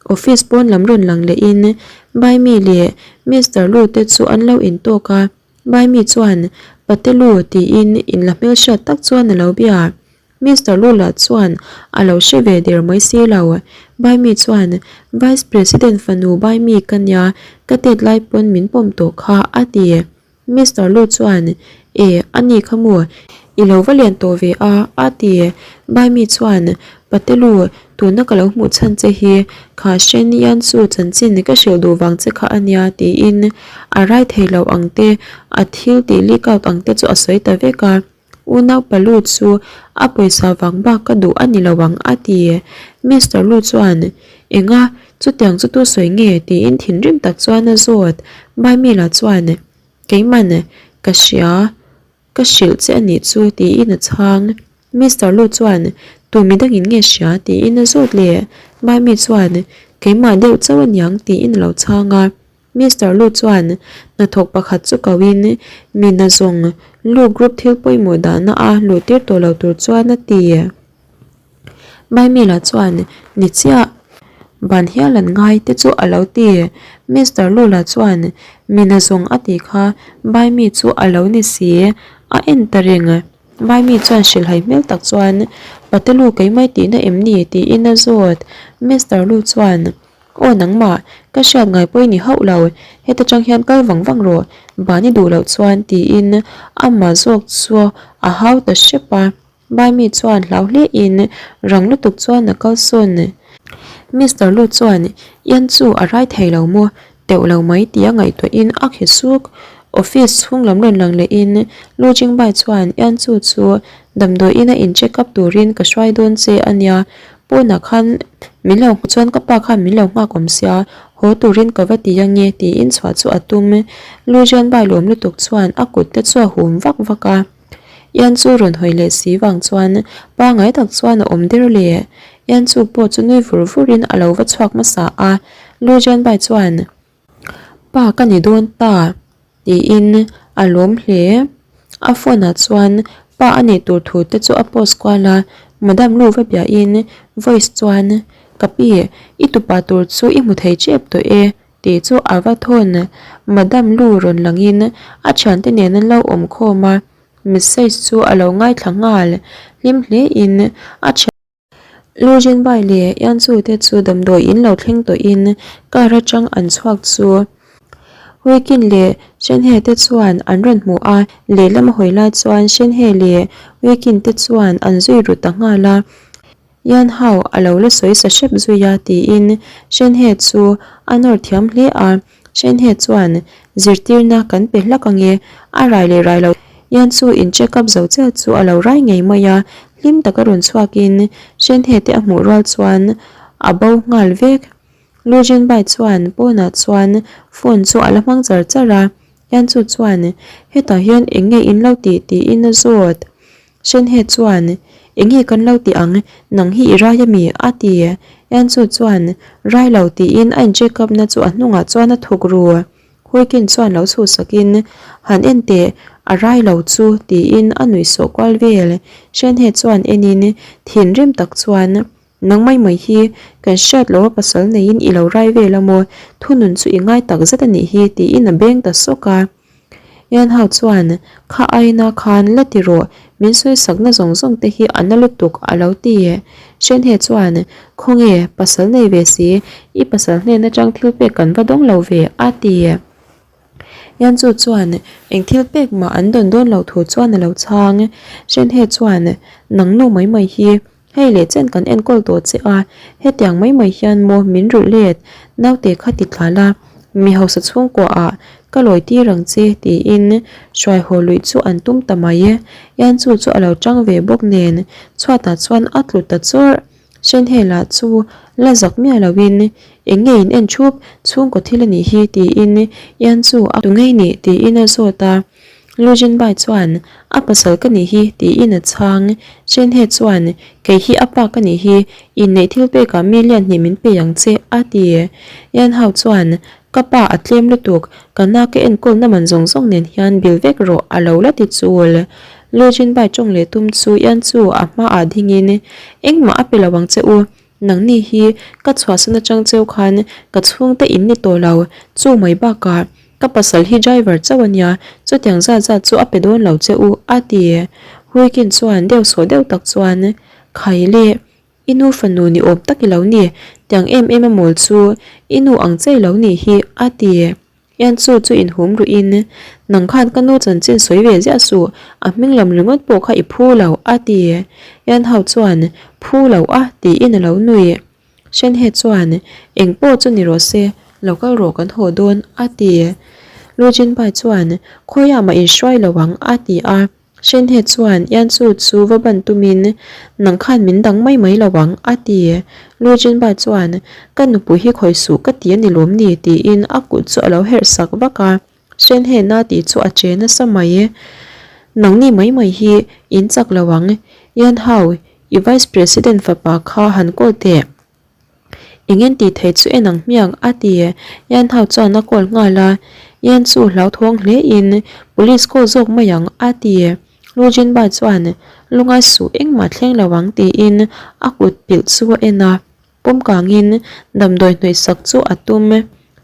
Office pawn lam rawn lang lehin Baimi leh Mister Lu te chu an lo intawk a. Baimi chuan, Pate Lu tiin inla hmelhriat tak chuan a lo bia. Mister Lu lah chuan a lo hre ve der mai si lo. Baimi chuan, Vice President fanu Baimi ka nia, ka tet lai pawn min pawm tawh kha, a ti. Mister Lu chuan, E, a ni kha maw? I lo va lian tawh ve a, a ti. Baimi chuan, Pate Lu, tuna ka lo hmuh chhan che hi kha Shen Yan chu chanchin ka hrilh duh vang che kha a nia, tiin a rai thei lo ang te, a thil tih leak out ang te chu a sawi ta vek a. Unau pa Lu chu a pawisa vang bak ka duh a ni lo ang, a ti. Mister Lu chuan, Enga, chutiang chu tu sawi nge? tiin thinrim tak chuan a zawt. Baimi lah chuan, Keiman, ka hria. Ka hrilh che a nih chu tiin a chhang. Mister Lu chuan, Tu midangin nge hria? tiin a zawt leh. Maimi chuan, Keimah deuh chauh a niang tiin a lo chhang a. Mister Lu chuan hnathawk pakhat chu koin, Mi nazawng Lu Group thil pawimawh dahna a luhtir tawh lo tur chuan a ti. Maimila chuan, Ni chiah, ban hial an ngai te chu a lo ti. Mister Lula chuan, Mina zawng a tih kha Maimi chu a lo ni si, a en ta reng. Maimi chuan hrilhhai hmel tak chuan, Pate Lu keimah i tihna em ni? tiin a zawt. Mister Lu chuan, Aw nangmah, ka hriat ngai pawh i ni hauh lo, heta tang hian kal vang vang rawh, ban i duh loh chuan tiin amah zawk chu a hau ta hrep a. Baimi chuan hlau hle in rang lutuk chuan a kalsawn. Mister Lu chuan Ian chu a rai thei lo maw? Teuh lo mai tia ngaihtuah in a khi suk. Office chhung lam rawn lang leh in Lu Jingbai chuan Ian chu chu damdawi in a in check up turin ka hruai dawn che a nia. Pawnah khan min lo chuan ka pa khan min lo nghak awm sia, haw turin ka va ti ange tiin chhuah chu a tum. Lu Jianbai lawm lutuk chuan a kut te chu a hum vak vak a. Ian chu rawn hawi leh si vang chuan pangai tak chuan a awm der le. Ian chu pawh chu nui vur vur in a lo va chhuak hmasa a, Lu Jianbai chuan, Pa ka ni dawn ta tiin a lawm hle. A phone ah chuan pa a nih tur thu te chu a post kual a, Madam Lu va bia in voice chuan, Ka pi, i tupa tur chu i hmu thei tep tawh e. Tih chu a va thawn. Madam Lu rawn langin a thiante nen an lo awm khawm a, message chu a lo ngaithla nghal. Hlim hlein a thian. Lu Jinbai leh Yan Chu te chu damdawi in lo thleng tawhin car atang an chhuak chu Huikin leh Shenhe te chuan an rawn hmu a, lehlam a hawi lai chuan Shenhe leh Huikin te chuan an zui ru ta nghal a. Yan Hao a lo la sawi sa hrep zui a tiin Shen He chu a nawr thiam hle a, Shen He chuan zirtirna kan pe hlak ange, a rai leh rai lo Yan chu in check up zo chiah chu a lo rai ngei mai a, hlim taka rawn chhuakin Shen He te a hmuh rual chuan a bo nghal vek. Lu Jinbai chuan pawnah chuan phone chu a la hmang char char a, Yan chu chuan hetah hian eng nge in lo tih tiin a zawt. Shenhe chuan, Enge kan lo ti ang, nang hi i rai ami? a ti. Yanchu chuan, Rai lo tiin a in check up na chu a hnungah chuan a thuk ru. Huikin chuan lo chhuhsakin, Han en teh, a rai lo chu tiin a nuih sawh kual vel. Shenhe chuan enin, thinrim tak chuan, Nang mai mai hi, kan hriat loh a pasal neiin i lo rai vel a maw? Thunun chu i ngai tak zet a nih hi, tiin a beng ta sawk a. Yan Hao chuan, Kha aina khan la ti rawh, min sawi sakna zawng zawng te hi a na lutuk, a lo ti. Shen He chuan, Khawnge, pasal nei ve si, i pasal hnen atang thil pek kan va dawng lo ve, a ti. Yan Chu chuan, Eng thil pek mah an dawn dawn loh thu chuan a lo chhang. Shen He chuan, Nang nu mai mai hi, Hei leh chen kan enkawl tawh che a, hetiang mai mai hian maw min rulh let, naute kha ti tla la, mi hausa chhungkua ah ka lawi tir ang che tiin hruai haw luih chu an tum ta mai. Ian chu chu a lo tang ve bawk nen chhuatah chuan a tlu ta chawrh. Shenhela chu la zak miah loin eng nge in en thup chhungkaw thil a nih hi tiin Ian chu a tu ngei nih tiin a zawt a. Lu Jinbai chuan a pasal ka nih hi tiin a chhang. Shenhe chuan kei hi a pa ka nih hi inneih thil pekah million hnih min pe ang che a ti. Ian Hao chuan Ka pa a tlem lutuk, ka na ka enkawlna man zawng zawng nen hian bil vek rawh a lo la ti chul. Lu Jinbai tawng leh tum chu Ian chu a hmaah dingin, Engmah a pe lo ang che u, nangni hi ka chhuahsan atang cheu khan ka chhungte in ni tawh lo, chu mai bakah ka pasal hi driver chauh a nia, chutiang zat zat chu a pe dawn lo che u a ti. Huikin chuan deuh sawh deuh tak chuan, Khai le, I nu fanu ni awm tak i lo ni, tiang em em a mawl chu i nu ang che i lo nih hi, a ti. Ian chu chu inhum ruhin, Nang khan ka nu chanchin sawi ve ziah suh, a hming lam ringawt pawh kha i phu lo, a ti. Ian ho chuan, Phu lo a, tiin a lo nui. Shenhe chuan, Eng pawh chu ni rawh se, lo kal rawh kan haw dawn, a ti. Lu Jinbai chuan, Khawiah mah inhruai lo ang, a ti a. Shenhe chuan Yansu chu va ban tumin, Nang khan min dang mai mai lo ang, a ti. Lu Jinba chuan, Ka nupui hi khawi suh ka ti a ni lawm ni? tiin a kut chu a lo herh sak vak a. Shenhe na tih chu a che nasa mai. Nangni mai mai hi in chak lo ang. Yan Hao, i Vice President fapa kha han call teh. Engin tih theih chu en ang hmiang a ti. Yan Hao chuan a call nghal a, Yan chu hlauthawng hle in police call zawk mai ang a ti. Lu Jinba chuan lungai suh engmah thleng lo ang tiin a kut pilh chu a en a, pawm kangin damdawi hnawih sak chu a tum.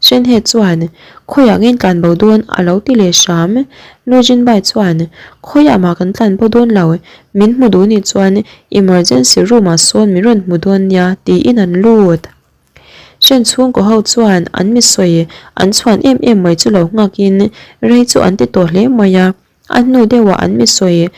Shenhe chuan, Khawiah nge in tlan bo dawn? a lo ti leh hram. Lu Jinbai chuan, Khawiah mah kan tlan bo dawn lo, min hmu duh nih chuan emergency room ah sawn min rawn hmu dawn nia, tiin an lut. Shen chhungkaw ho chuan an mi sawi an chhuan em em mai chu lo nghakin rei chu an ti tawh hle mai a. A hnu deuhah an mi sawi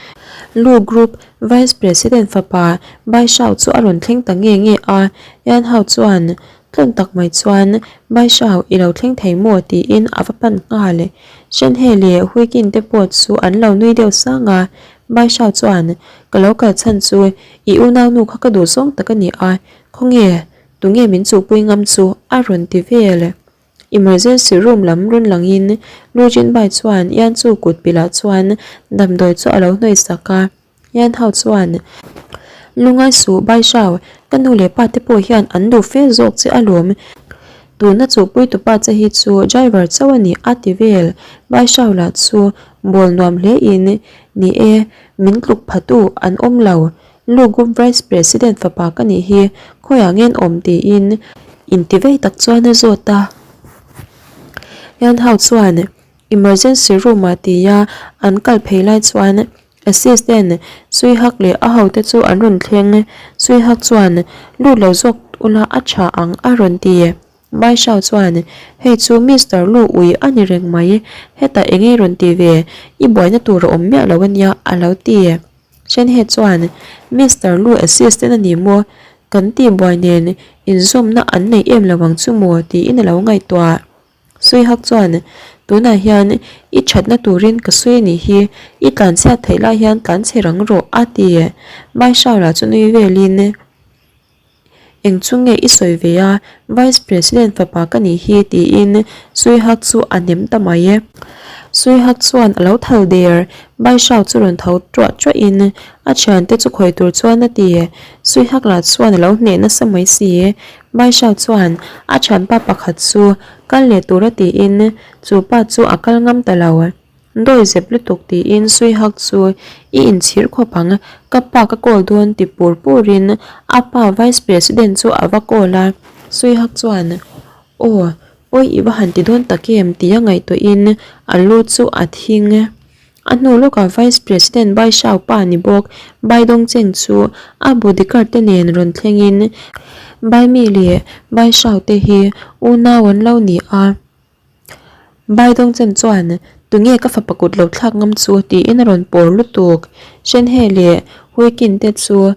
Lu Group Vice President fapa Bai Shao chu a rawn thleng ta nge nge a, Yan Hao chuan tlawn tak mai chuan Bai Shao i lo thleng thei maw tiin a va pan nghal. Shen He leh Hui Kin te pawh chu an lo nui deuh sang a, Bai Shao chuan Ka lo kal chhan chu i unaunu kha ka duh zawng tak a ni a, khawnge tunge min chuhpui ngam chu a rawn ti vel. Emergency room lam rawn langin Lu Jinbai chuan Yan chu kut pilah chuan damdawi chu a lo hnawih sak a, Yan ho chuan, Lungai suh Bai Shao, ka nu leh pa te pawh hian an duh fe zawk che alawm, tuna chuhpui tupa che hi chu driver chauh a ni a ti vel, Bai Shao lah chu bawl nuam hle in, Ni e, min tluk phatu an awm lo, Lu Group Vice President fapa ka nih hi khawiah ngen awm tiin intivei tak chuan a zawt a. Yan Hao chuan emergency room ah tia an kal phei lai chuan assistant Sui Hak leh a hote chu an rawn thleng. Sui Hak chuan lut lo zawk ula a tha ang a rawn ti. Bai Shao chuan hei chu Mister Lu ui a ni reng mai, hetah eng nge rawn ti ve, i buaina tur a awm miah lo ania a lo ti. Shenhe chuan, Mister Lu assistant a ni maw? Kan tih buai nen inzawmna an nei em lo ang chu maw? tiin a lo ngaihtuah. Suihak chuan, Tunah hian i thatna turin ka sawi a nih hi, i tlanchhiat theih lai hian tlanchhe rang rawh, a ti. Bai Shaola chu nui velin. Eng chu nge i sawi ve a, Vice President fapa ka nih hi tiin Suihak chu a hnem ta mai e. Suihak chuan a lo thal der, Baishao chu rawn tho tuah tuah in a thiante chu khawi tur chuan a ti. Suihak lah chuan a lo hneh nasa mai si. Baishao chuan a thianpa pakhat chu kal leh tur a tiin chu pa chu a kal ngam ta lo. Dawi zep lutuk tiin Suihak chu i inchhir khawp ang, ka pa ka call dawn ti pur purin a pa Vice President chu a va call a. Suihak chuan, Aw, pawi i va han ti dawn tak em tia ngaihtuahin a lu chu a thing. A hnu lawkah Vice President Bai Shao pa ni bawk Bai Dongcheng chu a bodyguard te nen rawn thlengin Bai Mi leh Bai Shao te hi unau an lo ni a. Bai Dongchen chuan, Tunge ka fapa kut lo thlak ngam chu? tiin a rawn pawr lutuk. Shenhe leh Huikin te chu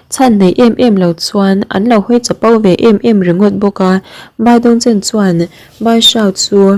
chhan nei em em lo chuan an lo hawi chapo ve em em ringawt bawk a. Bai Dongchen chuan Bai Shao chu,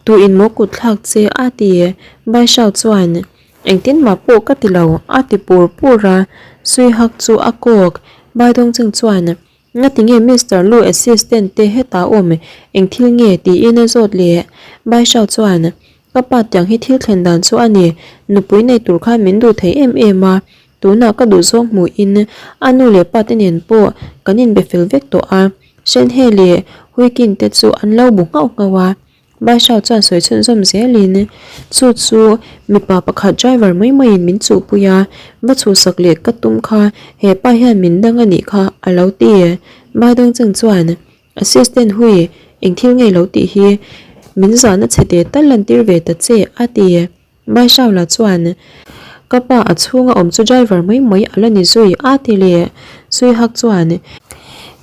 Tu in maw kut thlak che? a ti. Bai Shao chuan, Engtin mah pawh ka ti lo, a ti pur pur a. Sui Hak chu a kawk. Baidawngcheng chuan, Ngatinge Mister Lu assistant te hetah awm eng thil nge? tiin a zawt leh. Baishao chuan, Ka pa tiang hi thil thlen dan chu a ni, nupui nei tur khan min duh thei em em a, tunah ka duhzawng hmuhin a nu leh pa te nen pawh kan inbe fel vek tawh a, Shenhe leh Huikin te chu an lo bu nghauh nghauh a. Baishao chuan sawi chhunzawm zelin, Chu chu mipa pakhat driver mai maiin min chuhpui a, va chhuhsak leh ka tum kha he pa hian min dang a nih kha a lo ti. Baidawngcheng chuan, Assistant Hui, eng thil ngei lo tih hi min zahna chhe te tal lantir ve ta che a ti. Baishaula chuan, Ka pa a chhunga awm chu driver mai mai a la ni zui a ti leh. Suihak chuan,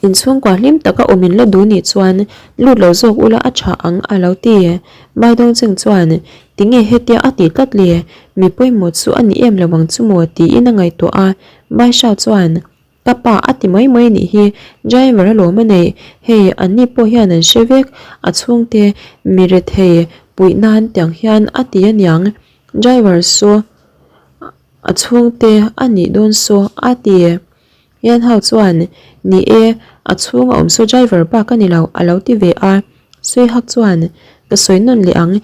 Inchhungkua hlim taka awm in la duh nih chuan lut lo zawk ula a tha ang a lo ti. Baidawngcheng chuan, Tinge hetia a tih tlat le, mi pawimawh chu a ni em lo ang chu maw tiin a ngaihtuah a. Baishau chuan, Ka pa a ti mai mai nih hi, driver a lawm a nei, hei anni pawh hian an hre vek, a chhungte mi rethei puih nan tiang hian a ti aniang, driver saw a chhungte a nih dawn saw a ti. Yan Hao chuan, Ni e, a chhung a awm saw driver bak a ni lo a lo ti ve a. Suihak chuan, Ka sawi nawn leh ang,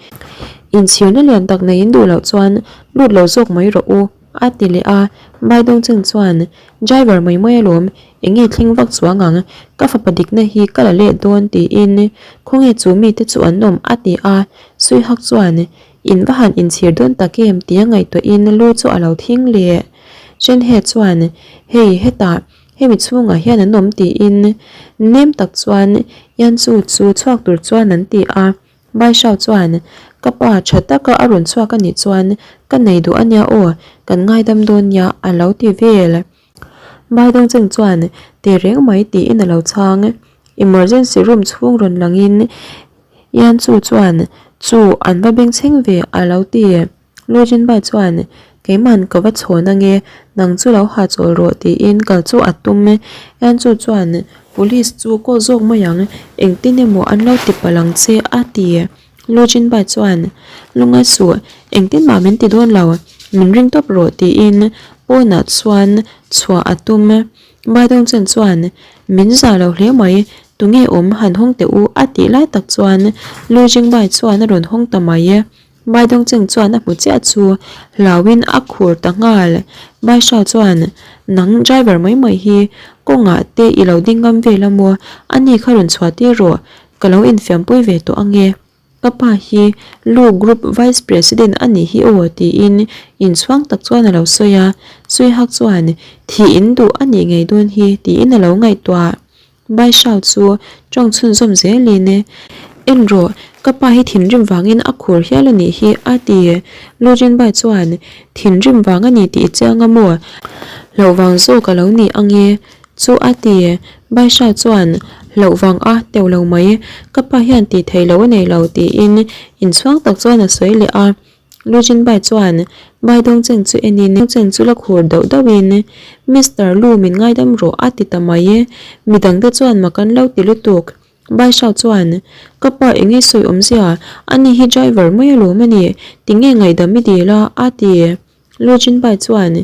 inchhirna lian tak nei in duh loh chuan lut lo zawk mai rawh u. A ti leh a, Baidawngcheng chuan, Driver mai mai alawm, eng nge thleng vak chuang ang, ka fapa dikna hi ka la let dawn tiin khawnge chu mite chu an awm a ti a, Suihak chuan, In va han inchhir dawn tak em tia ngaihtuahin lu chu a lo thing leh. Shenhe chuan, Hei hetah hemi chhungah hian an awm tiin nem tak chuan Yanchu chu chhuak tur chuan an ti a. Baishao chuan, Ka pa, tha taka a rawn chhuak a nih chuan ka nei duh a nia aw, kan ngaidam dawn nia a lo ti vel. Baidawngcheng chuan, Ti reng mai tiin a lo chhang. Emergency room chhung rawn langin Yanchu chuan, Chu, an va bengchheng ve a lo ti. Lujinbai chuan, Keiman ka va chhawn ange, nang chu lo hahchawl rawh tiin kal chu a tum. Yanchu chuan, Police chu call zawk mai ang, engtin emaw an lo ti palh ang che a ti. Lujinbai chuan, Lungai suh, engtin mah min ti dawn lo, min ring tawp rawh tiin pawnah chuan chhuah a tum. Baidawngchen chuan, Min zah lo hle mai, tunge awm han hawng teh u a tih lai tak chuan Lujingbai chuan a rawn hawng ta mai. Baidawngcheng chuan a hmu chiah chu hlauin a khur ta nghal. Baishao chuan, Nang driver mai mai hi kawngah te i lo ding ngam vel a maw? Ani kha rawn chhuah tir rawh, ka lo infiampui ve tawh ange. Ka pa hi Lu Group Vice President a nih hi aw tiin inchhuang tak chuan a lo sawi a. Suihak chuan, Thih in duh a nih ngei dawn hi tiin a lo ngaihtuah. Baishao chu tawng chhunzawm zelin, En rawh, ka pa hi thinrim vangin a khur hial a nih hi, a ti. Lu Jinbai chuan, Thinrim vang a ni tih i chiang a maw? Hlauh vang zawk a lo ni ange chu a ti. Baishao chuan, Hlauh vang a teuh lo mai, ka pa hian tih theih loh a nei lo, tiin inchhuang tak chuan a sawi leh a. Lu Jinbai chuan Bai Dongcheng chu enin Dongcheng chu la khur dauh dauhin Mister Lu min ngaidam rawh a ti ta mai e. Midangte chuan mak an lo ti lutuk. Bai Shao chuan Ka pa eng nge sawi awmzia ani hi driver mai alawm a ni tinge ngaihdam i dil a a ti. Lu Jinbai chuan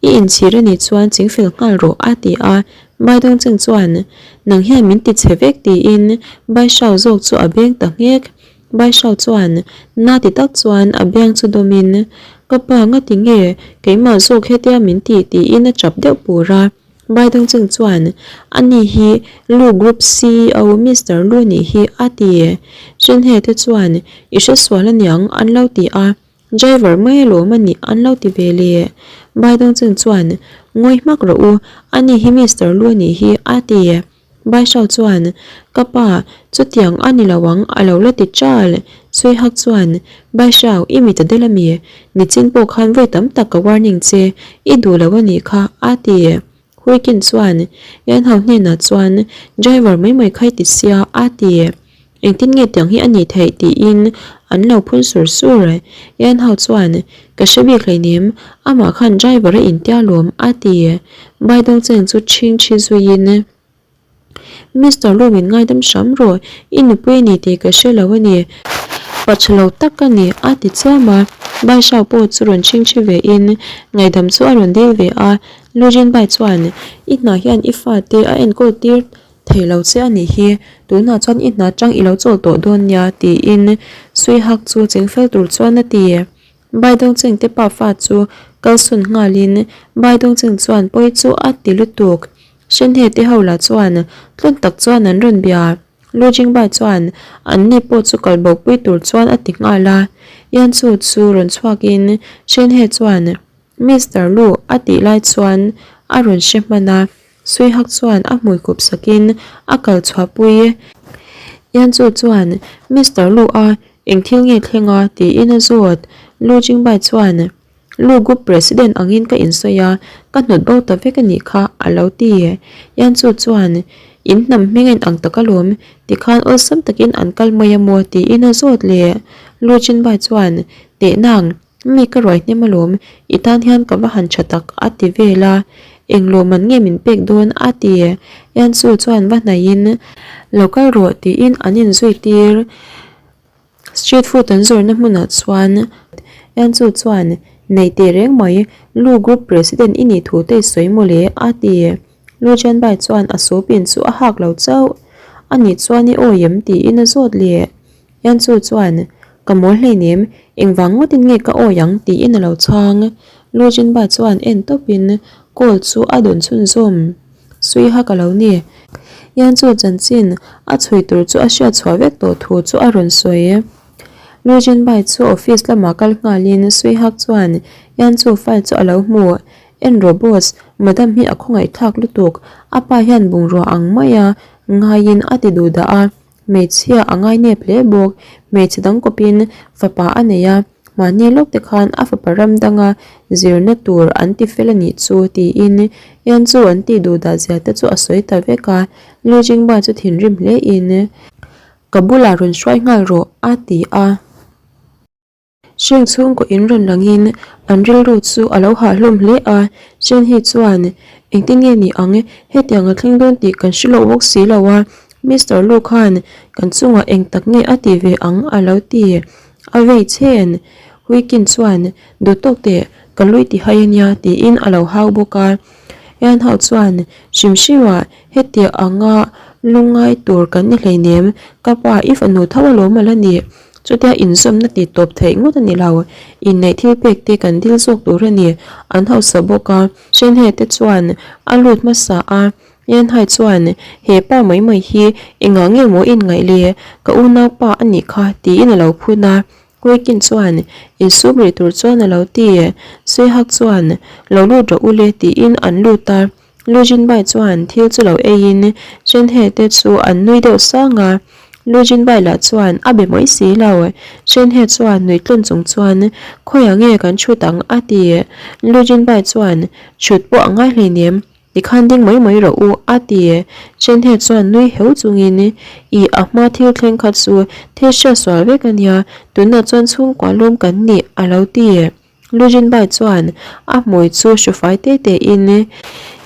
I inchhir a nih chuan chingfel nghal rawh a ti a. Bai Dongcheng chuan Nang hian min ti chhe vek tiin Bai Shao zawk chu a beng ta nghek. Baishao chuan na ti tak chuan a biang chu dawmin, Ka pa ngati nge keimah zawk hetia min tih tiin a chap deuh pur a. Baidawngcheng chuan, Ani hi Lu Group CEO Mister Lu nih hi a ti. Shenhe te chuan, I hre sual aniang an lo ti a, Driver mai alawm a nih an lo ti ve le. Baidawngcheng chuan, Ngawi hmak rawh u, ani hi Mister Lu nih hi a ti. Baishao chuan, Ka pa, chutiang a ni lo ang, a lo la ti chal. Suihak chuan, Baishao, i mit a del a mi? Nichin pawh khan vawi tam tak ka warning che, i duh lo a nih kha, a ti. Huikin chuan, Yanhao hnenah chuan, Driver mai mai kha i ti sia, a ti. Engtin nge tiang hi a nih theih tiin an lo phun sur sur. Yanhao chuan, Ka hre bik hleinem, amah khan driver a intia lawm, a ti. Baidawngcheng chu chhing chhi zuiin, Mister Lu min ngaidam hram rawh, i nupui a ni tih ka hre lo a ni. Pa tha lo tak ka ni, a ti chiam a. Baishao pawh chu rawn chhing chhi vein ngaihdam chu a rawn dil ve a. Lu Jinbai chuan, I hna hian i fate a enkawl tir thei lo che a nih hi, tunah chuan i hna tang i lo chawl tawh dawn nia, tiin Suihak chu chingfel tur chuan a ti. Bai Dongcheng te pafa chu kalsawn nghalin Bai Dongcheng chuan pawi chu a ti lutuk. Hrenhe te ho lah chuan tlawn tak chuan an rawn bia. Lu Jingbai chuan anni pawh chu kal bo pui tur chuan a ti nghal a. Yan Chu chu rawn chhuakin Hrenhe chuan Mister Lu a tih lai chuan a rawn hre hman a. Suihak chuan a hmui khup sakin a kal chhuah pui. Yan Chu chuan Mister Lu a eng thil nge thleng a tiin a zawt. Lu Jingbai chuan Lu Group President angin ka insawi a, ka hnawt bo ta vek a nih kha a lo ti. Yan Chu chuan In hnam hming a inang tak alawm, tikhan awlsam takin an kal mai a maw tiin a zawt leh. Lu Jinbai chuan Tehnang, Mi ka ruai hnem alawm, i tan hian ka va han tha tak a ti vel a, eng lawmman nge min pek dawn a ti. Yansu chuan va hnaihin lo kal rawh tiin an inzui tir. Street food an zawrhna hmunah chuan Yansu chuan nei teh reng mai, Lu group president i nih thu te i sawi mawle a ti. Lu Jianbai chuan a supin chu a hak lo chauh. A nih chuan i awi em tiin a zawt leh. Yanchu chuan, Ka mawl hleinem, engvang ngawtin nge ka awi ang? tiin a lo chhang. Lu Jinba chuan en tawpin call chu a dawn chhunzawm. Suiha ka lo ni. Yanchu chanchin a chhui tur chu a hriat chhuah vek tawh thu chu a rawn sawi. Lu Jinbai chu office lamah kal nghalin Suihak chuan Yanchu file chu a lo hmu. En rawh boss, madam hi a khawngaihthlak lutuk, a pa hian bungrua ang maia ngaiin a ti duh dah a. Hmeichhia a ngainep hle bawk. Hmeichhe dang kawpin fapa a nei a, mahni lawk te khan a fapa ram danga zirna tur an ti fel a nih chu tiin Ian chu an tih duh dah zia te chu a sawi ta vek a. Lu Jingba chu thinrim hle in ka bulah rawn hruai nghal rawh a ti a. Heng chhungkaw in rawn langin an rilru chu a lo hah hlawm hle a, Chen hi chuan engtin nge ni ang hetiang a thleng dawn tih kan hre loh bawk si lo a, Mister Lu khan kan chungah eng tak nge a ti ve ang a lo ti a vei chen. Huikin chuan duh tawk teh ka lui ti hai ania tiin a lo hau bawk a, Yan Hao chuan hrim hrim ah hetiang anga lungngai tur kan ni hleinem ka pa i fanu tho alawm a la ni. Chutia inzawmna tih tawp theih ngawt a ni lo. Inneih thil pek te kan dil zawk tur a ni. An hausa bawk a. Shenhe te chuan a lut hmasa a. Yanhai chuan, He pa mai mai hi engah nge maw in ngaih le? Ka unaupa a nih kha, tiin a lo phun a. Huikin chuan insum rih tur chuan a lo ti. Suihak chuan, Lo lut rawh u le, tiin an lut a. Lu Jinbai chuan thil chu lo eiin Chen He te chu an nui deuh sang a, Lu Jinbai lah chuan a be mai si lo. Chen He chuan nui tlawn chung chuan, Khawiah nge kan chhut ang? a ti. Lu Jinbai chuan, Chhut pawh a ngai hleinem, tikhan ding mai mai rawh u, a ti. Chen He chuan nui heu chungin, Ih, a hma thil thleng kha chu thil hriatsual vek a nia, tunah chuan chhungkua lawm kan ni, a lo ti. Lu Jinbai chuan a hmui chu hrufai te te in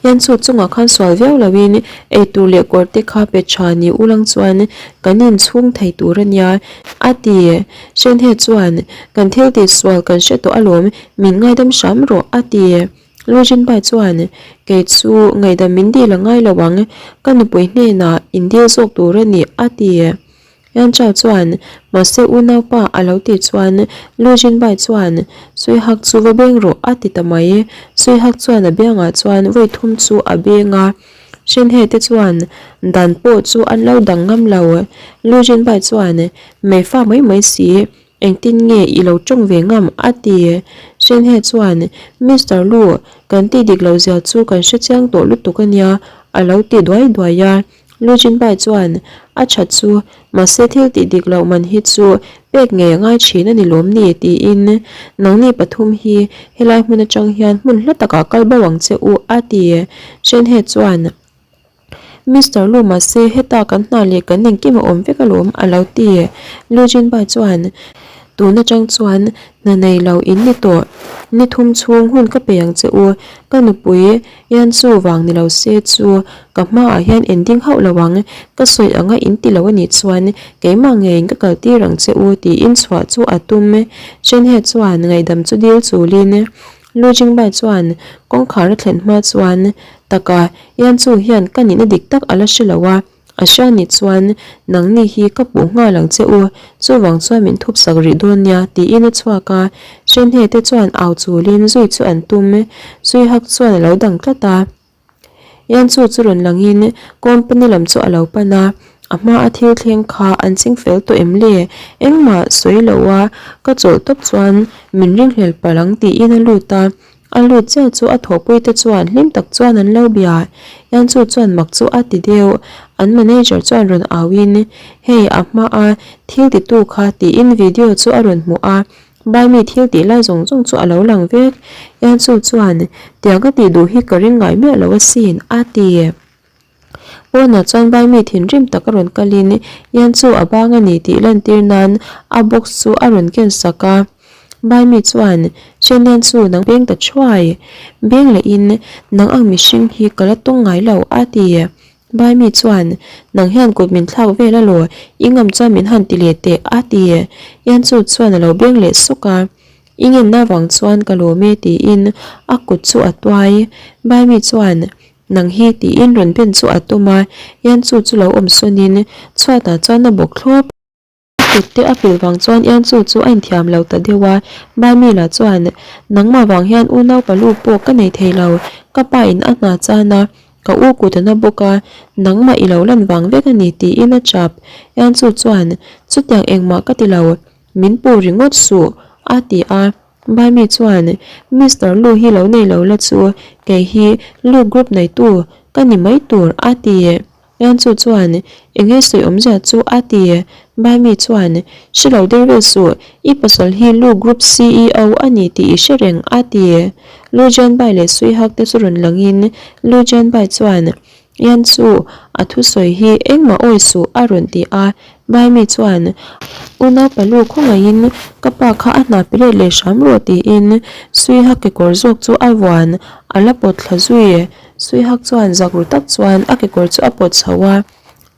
Yanchu chungah khan sual viau lo in eitur leh kawr te kha pe tha ni ulang chuan kan inchhung thei tur a nia a ti. Shenhe chuan kan thil tih sual kan hre tawh alawm min ngaidam hram rawh a ti. Lu Jinbai chuan kei chu ngaihdam min dil a ngai lo ang ka nupui hnenah in dil zawk tur a ni a ti. Yan Chao chuan, Mahse unaupa a lo tih chuan Lu Jinbai chuan, Suihak chu va beng rawh a ti ta mai. Suihak chuan a biangah chuan vawi thum chu a beng a. Shenhe te chuan dan pawh chu an lo dang ngam lo. Lu Jinbai chuan, Meifa mai mai si, engtin nge i lo tawng ve ngam a ti. Shenhe chuan, Mister Lu, kan tih dik loh zia chu kan hrechiang tawh lutuk a nia a lo ti duai duai a. Lu Jinbai chuan, A that chu, mahse thil tih dik loh man hi chu pek ngei a ngai thin a ni lawm ni? tiin, Nangni pathum hi helai hmun atang hian hmun hla takah kal bo ang che u, a ti. Shenhe chuan, Mister Lu mahse heta kan hna leh kan engkim a awm vek alawm, a lo ti. Lu Jinbai chuan, Tun atang chuan hna nei lo in ni tawh. Ni thum chhung hun ka pe ang che u, ka nupui hian chu vang ni lo se chu ka hmaah hian en ding hauh lo ang, ka sawi anga in ti lo a nih chuan keimah ngeiin ka kal tir ang che u tiin chhuah chu a tum. Shenhe chuan ngaihdam chu dil chulin. Lu Jingbai chuan kawngkhar a thlen hma chuan taka Yanchu hian ka nihna dik tak a la hre lo a, a hria nih chuan nangni hi ka puh nghal ang che u, chuvang chuan min thup sak rih dawn nia tiin a chhuak a, Hrenhe te chuan au chulin zui chu an tum, Zui hak chuan a lo dang tlat a. Yanchu chu rawn langin company lam chu a lo pan a, a hma a thil thleng kha an ching fel tawh em le? Engmah sawi lo a ka chawlh tawp chuan min ringhlel palh ang tiin a lut a, a lut chiah chu a thawhpui te chuan hlim tak chuan an lo bia. Yanchu chuan mak chu a ti deuh, an manager chuan rawn au in hei a hma a thil titu kha tiin video chu a rawn hmuh a, Baimi thil tih lai zawng zawng chu a lo lang vek. Yanchu chuan, Tiang ka tih duh hi ka ring ngai miah lo asin, a ti. Pawnah chuan Baimi thinrim tak a rawn kalin Yanchu a bang a ni tih lantir nan a box chu a rawn ken sak a. Baimi chuan, Chen Yanchu nang beng ta thuai. Beng lehin nang ang mihring hi ka la tawng ngai lo, a ti. Baimi chuan, Nang hian kut min thlak vel alaw, i ngam chuan min han ti leh teh, a ti. Yanchu chuan a lo beng leh sawk a, I ngenna vang chuan ka lawm e tiin a kut chu a tuai. Baimi chuan, Nang hi tiin rawn ben chu a tum a, Yanchu chu lo awm sawnin chhuatah chuan a bawk thlawp. A kut te a pilh vang chuan Ianchu chu a inthiam lo ta deuh a, Baimila chuan, Nangmah vang hian unau palu pawh ka nei thei lo, ka pa in a hna chan a, ka u kut a na bawk a, nangmah i lo lan vang vek a ni tiin a chap. Ianchu chuan, Chutiang engmah ka ti lo, min pu ringawt suh, a ti a. Baimi chuan, Mister Lu hi lo nei lo la chu, kei hi Lu Group neitu ka ni mai tur, a ti. Yanchu chuan, Enge sawi awmzia chu a ti. Baimi chuan, Hre lo der vel suh, i pasal hi Lu Group CEO a ni tih i hre reng a ti. Lu Jianbai leh Sui Hak te chu rawn langin Lu Jianbai chuan, Yanchu, a thusawi hi engmah awi suh a rawn ti a. Baimi chuan, Unau palu khawngaihin ka pa kha a hna pe let leh hram rawh tiin Sui Hak kekawr zawk chu a vuan a la pawt thla zui. Suihak chuan zak ru tak chuan a kekawr chu a pawt chho a,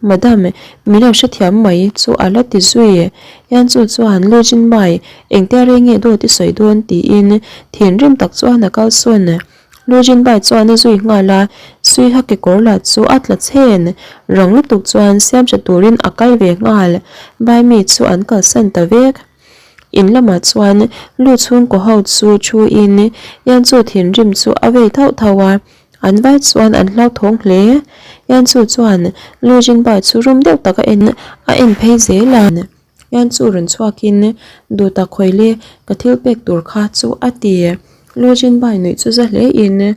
Madam, min lo hrethiam mai chu a la ti zui. Yanchu chuan Lu Jinmai, engtia rei nge dawt i sawi dawn? tiin thinrim tak chuan a kalsawn. Lu Jinbai chuan a zui nghal a, Suihak kekawr lah chu a tla chhen. Rang lutuk chuan siam tha turin a kal ve nghal. Baimi chu an kalsan ta vek. In lamah chuan lu chhungkaw ho chu thu in Yanchu thinrim chu a vei thauh thauh a, an vai chuan an hlauthawng hle. Yanchu chuan Lu Jinbai chu rum deuh tak a en a en phei zel a. Yanchu rawn chhuak in Duhta khawile ka thil pek tur kha chu a ti. Lu Jinbai nuih chu za hle in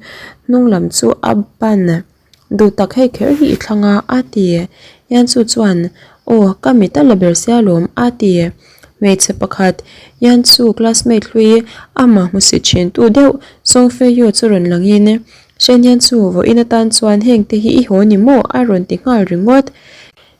hnung lam chu a ban. Duh tak hei kher hi i thlang a, a ti. Yanchu chuan, Aw, ka mit a la ber sia lawm, a ti. Hmeichhe pakhat, Yanchu classmate hlui amah hmusit thin tu deuh Song Feiyu chu rawn langin, Shen Yanchu, vawiin atan chuan hengte hi i haw ni maw? a rawn ti nghal ringawt.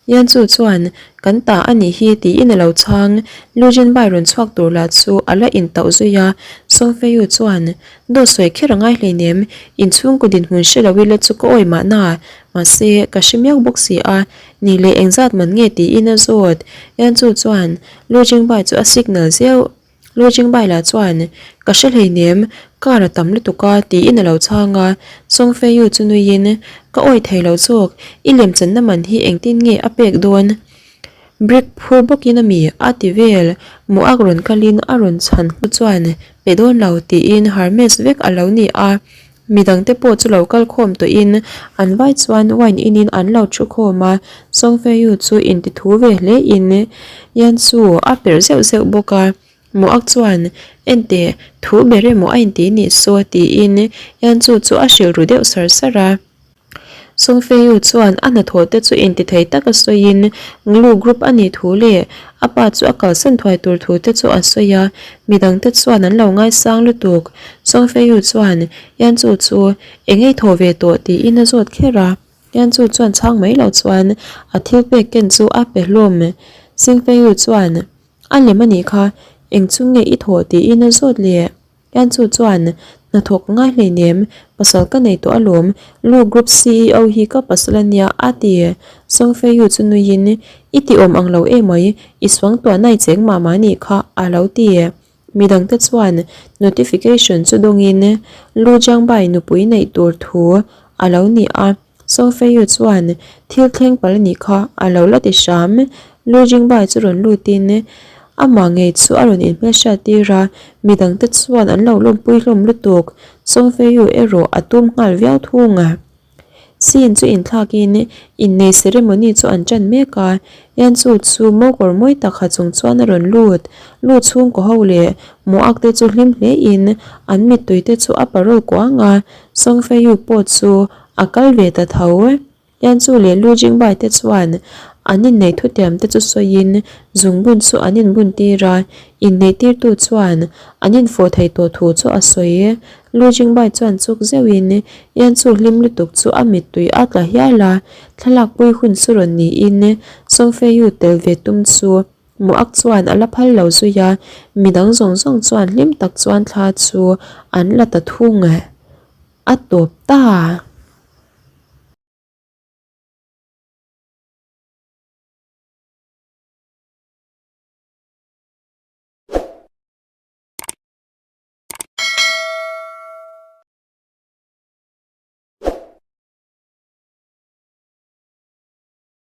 Yanchu chuan, Kan ta a nih hi tiin a lo chhang. Lu Jinbai rawn chhuak tur lah chu a la intauh zui a. Song Feiyu chuan, Dawt sawi kher a ngai hleinem, inchhungkaw dinhmun hre lo ila chu ka awi mahna. Mahse, ka hre miau bawk si a, ni leh engzat man nge tiin a zawt. Yanchu chuan, Lu Jingbai chu a signal zeuh. Lu Jingbai lah chuan, Ka hre hleinem, car a tam lutuk a, tiin a lo chhang a. Song Feiyu chu nuiin, Ka awi thei lo zawk, i lemchanna man hi engtin nge a pek dawn? Brick phur bawkin a mi, a ti vel. Muak rawn kalin a rawn chhan hnu chuan, Pe dawn lo, tiin Hermes vek a lo ni a. Midangte pawh chu lo kal khawm tawhin an vai chuan wine inin an lo thu khawm a, Song Feiyu chu intithu ve hle in Yan chu a perh zeuh zeuh bawk a, Muak chuan Enteh, thu ber emaw a inti nih saw tiin Yan chu chu a hrilh ru deuh sar sar a. Song Feiyu chuan a hnathawh te chu intithei taka sawiin Nglu Group a nih thu leh a pa chu a kalsan thuai tur thu te chu a sawi a, midangte chuan an lo ngaisang lutuk. Song Feiyu chuan Yanchu chu eng ei thaw ve tawh tiin a zawt kher a, Yanchu chuan chhang mai lo chuan a thil pek ken chu a pe hlawm. Sing Feiyu chuan a lem a nih kha, eng chu nge i thawh tiin a zawt leh. Yanchu chuan, Hnathawk ngai hleinem, pasal ka nei tawh alawm, Lu Group ceo hi ka pasal a nia, a ti. Song Feiyu chu nuiin, I ti awm ang lo emai, i suangtuahna i cheng mah mah nih kha, a lo ti. Midangte chuan notification chu dawngin Lu Jiangbai nupui neih tur thu a lo ni a. Song Feiyu chuan thil thleng palh a nih kha a lo la ti hram. Lu Jingbai chu rawn lutin amah ngei chu a rawn inhmelhriat tir a, midangte chuan an lo lawmpui hlawm lutuk. Song Feiyu erawh a tum nghal viau thung a. Scene chu inthlakin innei ceremony chu an ṭan mek a, Yanchu chu mokawr mawi tak ha chung chuan a rawn lut. Lu chhungkaw ho leh Moak te chu hlim hlein an mittui te chu a parawl kuang a, Song Feiyu pawh chu a kal ve ta tho. Yanchu leh Lu Jingbai te chuan an inneih thutiam te chu sawiin zungbun chu an inbun tir a, inneih tirtu chuan an infawh thei tawh thu chu a sawi. Lu Jingbai chuan chuk zeuhin Yanchu hlim lutuk chu a mittui a tla hial a, thlalakpui hun chu rawn niin Song Feiyu tel ve tum chu Muak chuan a la phal lo zui a, midang zawng zawng chuan hlim tak chuan thla chu an la ta thung a tawp ta.